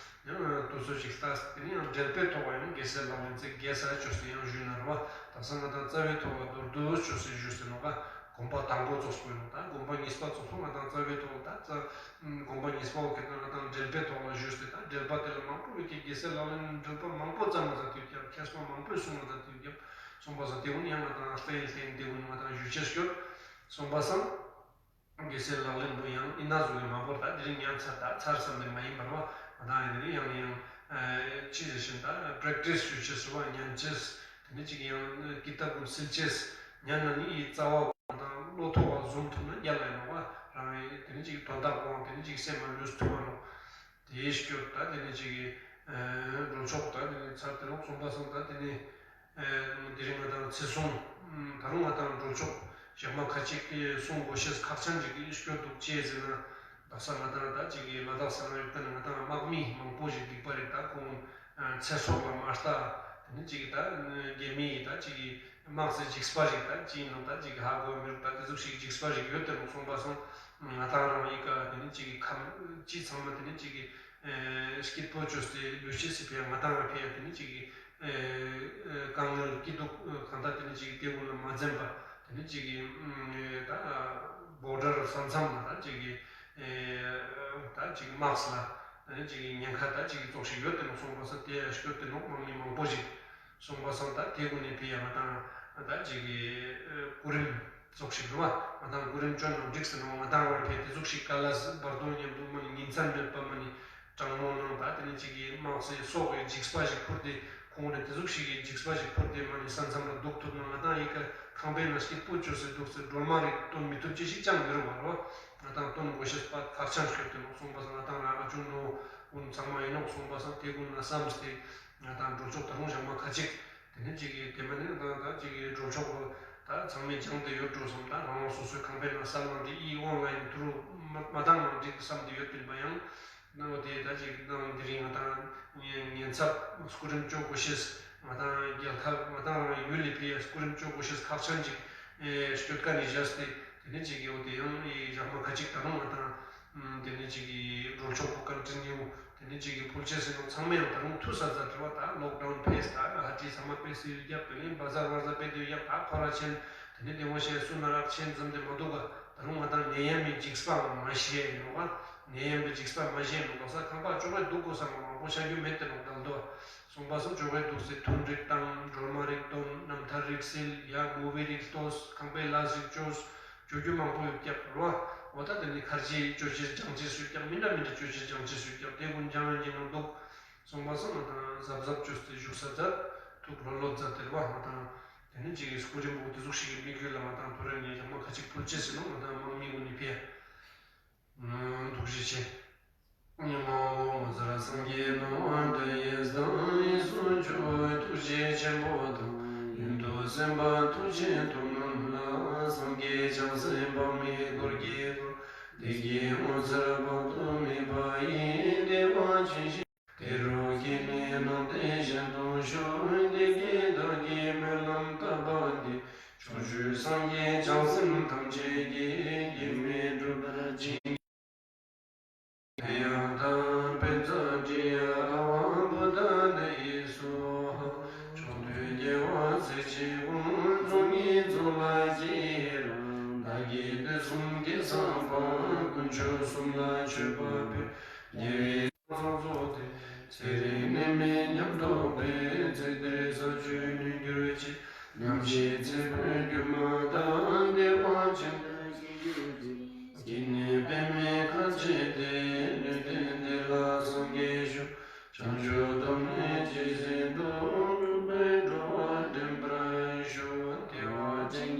ཡང་དུས་ཚོད་ཅིག་ལྟས་དེ་ནི་ཡང་འགྲེལ་པའི་ཐོག་ལ་ཡང་རྒྱལ་སྲས་ལག་ལེན་ཚིག་རྒྱས་ས་ཅོས་ཏེ་ཡང་ཞུས་ན་རེ་བ། དེང་སང་ང་དང་རྩ་བའི་ཐོག་ལ་མདོར་བསྡུས་ཅོས་ཏེ་ཞུས་ཏེ་ནོག་ག། དགོངས་པ་དང་པོ་ཙོགས་པོ་ཡིན་ནོག། ད་དགོངས་པ་གཉིས་པ་ཙོགས་པོ་ང་དང་རྩ་བའི་ཐོག་ད་རྩ་དགོངས་པ་གཉིས་པ་བོ་ཁྱད་ང་དང་འགྲེལ་པའི་ཐོག་ལ་ཞུས་ཏེ་ད་འགྲེལ་པ་དེ་ལ་མང་པོ་ཡོད་ཀྱག། རྒྱལ་སྲས་ལག་ལེན་འགྲེལ་པ་མང་པོ་བརྩམས་མ་ད་དུས་ཀྱང་མཁས་པ་མང་པོས་གསུངས་མ་ད་དུས་ཀྱང་སོང་པ་སང་དེ་ཀུན་ཡང་ང་དང་ལྟས་ལྟས་དེ་ཀུན་ང་དང་ཞུ་ཅེས་ཡོད། སོང་པ་སང་རྒྱལ་སྲས་ལག་ལེན་པོ་ཡང་ཨི་ན་ཟུག་གི་མ་བོར་ད་དེ་རིང་ཡང་ཚར་ད་ཚར་བསམ་ནས་མ་ཡིན་པར་བ་ང་དང་ཡང་དེ་རིང་ཡང་ཡང་ཅི་ཟེར་ཞིན་ད་པྲེག་ཊིས་ཞུ་ཅེས་སུ་བ་ཉན་ཅེས་དེ་ནི་ཅིག་ཡང་ཀི་ཏབ་ཀུན་སིལ་ཅེས་ཉན་ན་ནི་ཨི་རྩ་བ་ང་དང་བློ་ཐོག་བ་ཟུམ་ཐུབ་ན་རྒྱལ་ལ་ཡིན་ནོག་བ། རང་ཡི་དེ་ནི་ཅིག་དོན་དག་པོའང་དེ་ནི་ཅིག་སེམས་ལ་ལུས་ཐུབ་བ་ནོག། དེའི་སྐྱོད་ད་དེ་ནི་ཅིག་གི་འགྲོ་ཕྱོགས་ད་དེ་ནི་ཚར་དེ་ནོག། སོང་པ་སང་ད་དེ་ནི་དེ་རིང་ང་དང་ཚེས་བཟུང་ད་རུང་ང་དང་འགྲོ་ཕྱོགས་ཞག་མ་ཁ་ཅིག་གི་གསུང་དགོས་ཤེས་ཁག་ཆེན་ཅིག་གི་སྐྱོད་འདུག་ཅེས་ཟེར་ན། དག་ས་ང་དང་ད་ཅིག་གི་ལ་དྭགས་ས་ན་ཡོད་ད་ན་ང་དང་དམག་མི་མང་པོ་ཞིག་སྡིག་པ་རིག་ད་ཁོང་ཚེ་སྲོག་ལ་མ་ལྟ་དེ་ནི་ཅིག་གི་ད་རྒྱལ་མི་ཡི་ད་ཅིག་གི་དམག་སའི་འཇིགས་པ་རིག་ད་ཅིག་ནང་ད་ཅིག་གི་ཧ་གོ་མི་རུག་ད་དེ་ཟུག་ཞིག་འཇིགས་པ་རིག་ཡོད་དེ་ནོག། སོང་པ་སང་ང་དང་རང་ཡི་ཀ་དེ་ནི་ཅིག་གི་ཁམས་ཅི་ཚང་མ་དེ་ནི་ཅིག་གི་སྐྱིད་པོ་བཅོས་ཏེ་ལུས་ཤེས་སི་ཕི་ཡ་ང་དང་རང་ཕི་ཡ་དེ་ནི་ཅིག་གི་དཀའ་ངལ་སྐྱིད་སྡུག་གང་ལྟར་དེ་ནི་ཅིག་གི་དེ་ཀུན་ལ་མ་འཛེམ་པ་དེ་ནི་ཅིག་གི་ད་བོར་ཌར་ས་མཚམས་ལ་ད་ཅིག་གི་ད་ཅིག་དམག་ས་ལ་དེ་ནི་ཅིག་གི་ཉེན་ཁ་ད་ཅིག་གི་ཙོགས་ཤིག་ཡོད་དེ་ནོག། སོང་པ་སང་དེ་ཡ་སྐྱོད་དེ་ནོག་དམག་མི་མང་པོ་ཞིག། སོང་པ་སང་ད་དེ་ཀུན་ནི་ཕི་ཡ་ང་དང་ད་ཅིག་གི་སྐུ་རིམ་ཙོགས་ཤིག་འདུག་བ། ང་དང་སྐུ་རིམ་བཅོ་ན་འགྲིག་ཟེར་ནོག། ང་དང་རང་ཕི་ཡ་དེ་ཟུག་ཞིག་ཀ་ལ་བར་དོ་མཉམ་དུ་མ་ནི་ཉིན་མཚན་མེད་པ་མ་ནི་གྲང་མོ་ནང་ད་དེ་ནི་ཅིག་གི་དམག་སའི་སྲོག་གི་འཇིགས་པ་ཞིག་ཁུར་ཏེ་ཁོང་ནི་དེ་ཟུག་ཞིག་གི་འཇིགས་པ་ཞིག་ཁུར་ཏེ་མ་ནི་ས་མཚམས་ལ་འདུག་ཐུབ་ན་ང་དང་ཡི་ཀ་ཁང་པའི་ནང་སྐྱིད་པོ་བཅོས་སེ་འདུག་སེ་སྒྲོལ་མ་རིགས་སྟོན་མི་ཐུབ་ཅེས་ཤིག་ཅང་མི་རུང་བ་རོ། ང་དང་སྟོན་དགོས་ཤེས་པ་ཁག་ཆེན་ཤོས་དེ་ནོག། སོང་པ་སང་ང་དང་རང་ཨ་ཅུང་ནོ་ཀུན་ཚང་མ་ཡིན་ནོག། སོང་པ་སང་དེ་ཀུན་ན་བསམ་སྟེ་ང་དང་འགྲོ་ཕྱོགས་ད་རུང་ཞག་མ་ཁ་ཅིག་དེ་ནི་ཅིག་གི་དེ་མ་ནི་ང་དང་ད་ཅིག་གི་འགྲོ་ཕྱོགས་ད་ཚང་མས་སྦྱངས་ཏེ་ཡོད་འགྲོ་བསམ་ད་རང་རང་སོ་སོའི་ཁང་པའི་ནང་ས་ལངས་ཏེ་ཨི་ཨོན་ལ་ཡིན་དུ་རུ་མ་མ་བཏང་ན་འགྲིག་བསམ་སྟེ་ཡོད་པིན་པ་ཡང་ནོ། དེ་ད་ཅིག་དང་དེ་རིང་ང་དང་ཉེན་ཚབས་སྐུ་རིམ་བཅོ་དགོས་ཤེས་ང་དང་རྒྱལ་ཁབ་ང་དང་རང་ཡུལ་ལི་ཕི་ཡ་སྐུ་རིམ་བཅོ་དགོས་ཤེས་ཁག་ཆེན་ཅིག་སྐྱོད་ཀ་ནི་བཞག་སྟེ་དེ་ནི་ཅིག་གི་འོ་དེ་ཡང་ཨི་ཞག་མ་ཁ་ཅིག་ད་རུང་ང་དང་དེ་ནི་ཅིག་གི་འགྲོ་ཕྱོགས་པོ་ཀོན་ཊི་ནིའུ་དེ་ནི་ཅིག་གི་ཕུལ་ཅེས་ཟེར་ནོག། ཚང་མ་ཡང་ད་རུང་ཐུ་ས་ཛ་དྲི་བ་ད་ལོག་ཌའུན་ཕེས་ད་ཧ་ཅི་ས་མ་ཕེས་སི་ཡོད་རྒྱབ་དེ་ནི་བ་ཛར་བ་ཛར་ཕེ་དེ་ཡོད་རྒྱབ་ད་ཁོ་ར་ཆེན་དེ་ནི་དེ་ངོ་ཤེས་སུ་ན་རག་ཆེན་ཙམ་དེ་མ་འདུག་ག། ད་རུང་ང་དང་ནད་ཡམས་མི་འཇིགས་པའང་མ་ཤེས་ཡིན་ནོག་ག། ནད་ཡམས་མི་འཇིགས་པ་མ་ཤེས་ནོག་ག་ས་ཁང་པ་ཅོག་རེ་འདུག་དགོས་ས་མ་མང་པོ་ཆ་རྒྱུ་མེད་དེ་ནོག་ད་ལྟོ། སོང་པ་སང་ཅོག་རེ་འདུག་སེ་ཐུན་རིགས་དང་སྒྲོལ་མ་རིགས་སྟོན་རྣམ་ཐར་རིགས་སིལ་ཡ་མུ་བི་རིགས་ལྟོས་ཁང་པའི་ལས་རིགས་བཅོས་བཅོ་རྒྱུ་མང་པོ་ཡོད་ཀྱག་རོ། འོ་ད་དེ་ནི་ཁར་ཇི་བཅོ་ཅེས་སྦྱང་ཅེས་སུ་ཀྱག་མི་འདྲ་མི་འདྲ་བཅོ་ཅེས་སྦྱང་ཅེས་སུ་ཀྱག་དེ་ཀུན་སྦྱང་ཡོང་གི་ནང་འདུག། སོང་པ་སང་ང་དང་གཟབ་གཟབ་བཅོས་ཏེ་བཞུགས་ས་མཛད་ཐུགས་ལྷོད་ལྷོད་མཛད་དེ་རོ་ང་དང་དེ་ནི་ཅིག་གི་སྐུ་རིམ་པོ་དེ་ཟུག་ཞིག་གི་དམིགས་ཡུལ་ལ་ང་དང་ཐོ་རེ་ནི་ཞག་མ་ཁ་ཅིག་ཕུལ་ཅེས་ཟེར་ནོག། ང་དང་དམག་མི་ཀུན་ནི་ཕི་ཡ། ཐུགས་རྗེ་ཆེ། ཉོན་མོངས་པ་ཚར་སངས་རྒྱས་ནོར་བུ་དང་ཡེ་སངས་ཡེ་སུ་མཆོག་ཐུགས་རྗེ་ཆེན་པོ་དང་ཡོན་ཏུ་སེམས་དཔའ་ཐུགས་རྗེ་ཐོབ་རྣམས་ལ་སངས་རྒྱས་བྱང་སེམས་དཔག་མེད་འཁོར་གྱིས་བསྐོར། བདེ་སྐྱིད་ངོ་མཚར་དཔག་ཏུ་མེད་པ་ཡི་བདེ་བ་ཅན་ཞིག། དེ་རུ་སྐྱེས་ནས་ནམ་མཁའི་གཞན་དུ་བྱོན། བདེ་སྐྱིད་བདག་གིས་སྨོན་ལམ་བཏབ་པ་འདི། ཕྱོགས་བཅུའི་སངས་རྒྱས་བྱང་སེམས་ཐམས་ཅད་ཀྱིས། གེགས་མེད་འགྲུབ་པར་བྱིན་གྱིས་རློབས། ཡང་དག་པད་མཚོ་སྤྲིན་ཡལ་ཨ་ཝ་བོ་དྷ་ནི་སྭཱ་ཧཱ། ཕྱོགས་དུས་རྒྱལ་བ་སྲས་བཅས་ཀུན། རྫོགས་སངས་རྒྱས་ཚོགས་ལ་སྤྱི་བོས་དགྱེས། བདག་གིས་དུས་གསུམ་གྱི་བསམ་པ་ཀུན། ཆོས་གསུམ་ལ་མཆོད་པ་འབུལ། རྒྱལ་བའི་ཚོགས་རྫོགས་ཏེ། ཚེ་རིང་ནད་མེད་ཉམས་རྟོགས་པའི། ཚེ་འདིར་ས་བཅུའི་གནས་གྱུར་ཅིག། ཉམས་བཞེས་ཚེ་འཕོས་སྒྱུ་མ་དང་། བདེ་བ་ཅན་དུ་སྐྱེ་གྱུར་ཅིག། སྐྱེས་ནས་པདྨའི་ཁ་བྱེ་སྟེ། ལུས་རྟེན་འདི་ལ་སངས་རྒྱས་ཤོག། བྱང་ཆུབ་ཐོབ་ནས་ཇི་སྲིད་དུ། འགྲོ་བའི་འགྲོ་བ་འདྲེན་པར་ཤོག། བདེ་བ་ཅན་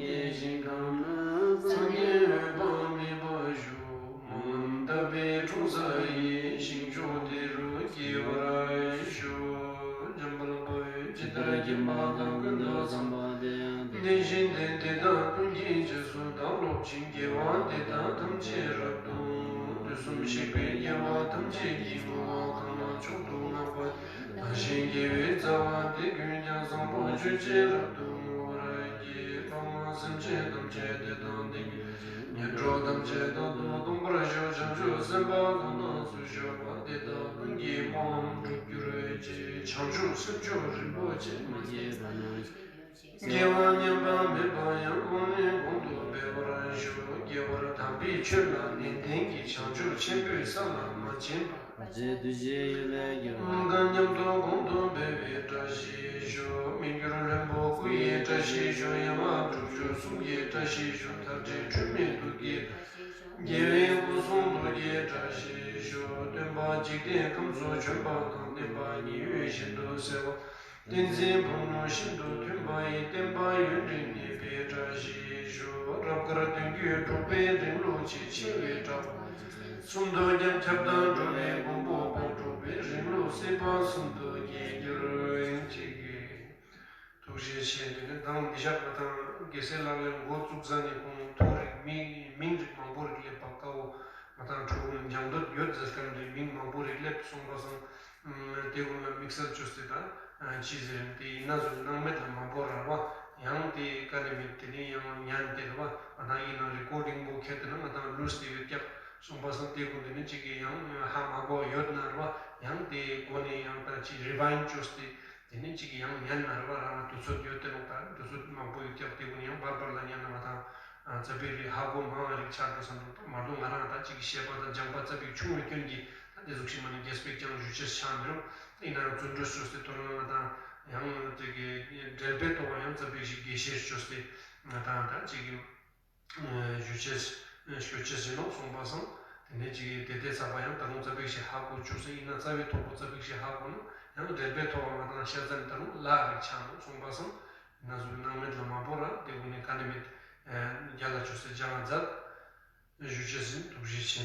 དེ་དག་ཐམས་ཅད་རབ་ཏུ། དུས་གསུམ་གཤེགས་པའི་རྒྱལ་བ་ཐམས་ཅད་ཀྱི་ངོ་བོ་གང་ལ་མཆོག་ཏུ་བསྔགས་པ། དེ་དག་གི་རྒྱལ་བའི་རྩ་བ་དེ་ཀུན་ཀྱང་། བཟང་པོ་སྤྱོད་ཅིང་རབ་ཏུ་བསྔོ་བར་བགྱི། འཕགས་མ་སེམས་ཅན་ཐམས་ཅད་དེ་དང་ལྡན་གྱུར་ཅིག །ངན་འགྲོ་ཐམས་ཅད་དང་དུ་བསྟུན་པར་ཤོག །བྱང་ཆུབ་སེམས་དཔའ་ཀུན་ཏུ་བྱོན་པ། དེ་དག་ཀུན་གྱི་དཔའ་རྣམས་འགྲུབ་གྱུར་ཅིག །བྱང་ཆུབ་སེམས་མཆོག་རིན་པོ་ཆེ། མ་སྐྱེས་པ་རྣམས་སྐྱེ་གྱུར་ཅིག །སྐྱེ་བ་ཉམས་པ་མེད་པ་ཡང་། འོག་ནས་གོང་དུ་འཕེལ་བར་ཤོག །སྐྱེ་བར་དམ་པའི་ཆོས་ལ་ནན་ཏན་གྱིས། བྱང་ཆུབ་ཆེན་པོའི་ས་ལ་མ་ཕྱིན་པར། ཕར་ཕྱིན་དུས་བཞིའི་ཡུལ་ལས་གྱུར་པ། དང་མཉམ་དུ་གོང་དུ་འཕེལ་བའི་བཀྲ་ཤིས་ཤོག །མི་འགྱུར་ལྷུན་པོ་སྐུ་ཡི་བཀྲ་ཤིས་ཤོག །དབྱེ་བ་དྲུག་ཅུ་གསུམ་གྱི་བཀྲ་ཤིས་ཤོག །མཐར་ཕྱིན་འཁྲུལ་མེད་ཐུགས་ཀྱི། རྒྱལ་བའི་སྐུ་གསུང་ཐུགས་ཀྱི་བཀྲ་ཤིས་ཤོག །སྟོན་པ་འཇིག་རྟེན་ཁམས་སུ་བྱོན་པ་དང་། བསྟན་པ་མཉན་ཡོད་བཞིན་དུ་གསལ་བ། བསྟན་འཛིན་ཕུ་ནུ་ཤིན་ཏུ་མཐུན་པ་ཡི། བསྟན་པ་ཡུན་རིང་གནས་པའི་བཀྲ་ཤིས་ཤོག །རབ་དཀར་དོན་བརྒྱུད་འབྲུག་པའི་རིང་ལུགས་ཆེ། ཆེ་བའི་གྲགས་པ་གསུམ་དུ་ཁྱབ། ཁྱབ་བདག་འགྲོ་བའི་མགོན་པོ་པོ། འགྲོ་བའི་རིང་ལུགས་སྲིད་པ་གསུམ་དུ་རྒྱས་གྱུར་ཅིག །ཐུགས་རྗེ་ཆེ། དེ་ནས་མདང་འདི་ཞག་མ་ཐང་རྒྱལ་སྲས་ལག་ལེན་འགོ་བཙུགས་ཟ་ནས་ཁོང་ཐུགས་རིག་མིང་མིང་རིགས་མང་པོ་རིགས་སླེབས་པ་དཀའ་བོ། མ་ཐང་ཕྲུ་གུ་འཇམ་འདོད་ཡོད་ཟེར་ཁན་རེ་མིང་མང་པོ་རིགས་སླེབས་སོང་པ་སང་། དེ་ཀུན་ལ་དམིགས་བསལ་བཅོས་ཏེ་དང་ཅི་ཟེར་དེ་ཡིན་ན་ཟུར་སྣང་མེད་ལ་མ་བོར་ར་བ། ཡང་དེ་ཀ་ནེ་མེད་དེ་ནས་ཡང་ཉན་དེ་ར་བ། མ་ཐང་ཡིན་ན་རི་ཀོར་ཌིང་པོ་ཁྱེར་ཏེ་ན་མ་ཐང་ལུས་ཏེ་ཡོད་ཀྱག་སོང་པ་སང་དེ་ཀུན་དེ་ནས་ཅིག་གི་ཡང་ཧ་མ་གོ་ཡོད་ན་ར་བ། ཡང་དེ་གོ་ནས་ཡང་ད་ཅིག་རི་ཝའིན་བཅོས་ཏེ་དེ་ནས་ཅིག་གི་ཡང་ཉན་ན་ར་བ། རང་ལ་དུས་ཚོད་ཡོད་དེ་ནོག །ད་དུས་ཚོད་མང་པོ་ཡོད་ཀྱག་དེ་ཀུན་ཡང་བར་བར་ལ་ཉན་ན་མ་ཐང་ཙ་པིག་རིག་ཧ་གོ་མང་རིག་ཆགས་འགྲོ་བསམ་འདུག །ད་མ་གཏོགས་ང་རང་ད་ཅིག་གི་བཤད་པ་དང་སྦྱང་པ་ཙ་པིག་ཆུང་བའི་སྐྱོན་གྱིས་ད་དེ་ཟུག་ཞིག་མ་ནི་རྒྱས་པའི་ཀྱང་ཞུ་ཅེས་ཆགས་མི་རུང་། ཡིན་ན་ཡང་བརྩོན་འགྲུས་བཅོས་ཏེ་དོ་རུང་ང་དང་ཡང་དེ་གི་འགྲེལ་པའི་ཐོག་ཡང་ཙ་པིག་ཞིག་དགེ་བཤེས་བཅོས་ཏེ་ང་དང་ད་ཅིག་གི་ཞུ་ཅེས་ཞུ་ཅེས་ཡིན་ནོག་གསུངས་པ་སང་། དེ་ནས་ཅིག་གི་དེ་དེ་ཚགས་པ་ཡང་ད་རུང་ཙ་པིག་ཞིག་ཧ་གོ་བཅོས་ཏེ་ཡིན་ན་རྩ་བའི་ཐོག་པོ་ཙ་པིག་ཞིག་ཧ་གོ་ན་ཡང་འགྲེལ་པའི་ཐོག་ང་དང་ཤ་ཚ་ནི་ད་རུང་ལ་རིག་ཆགས་ནོག་གསུངས་པ་སང་། ཡིན་ན་ཟུར་སྣང་མེད་ལ་མ་བོར་ར་དེ་ཀུན་ནི་ཀ་ནེ་མེད་རྒྱ་ལ་བཅོས་ཏེ་སྦྱང་ང་མཛད། ཞུ་ཅེས་ཡིན། ཐུགས་རྗེ་ཆེ།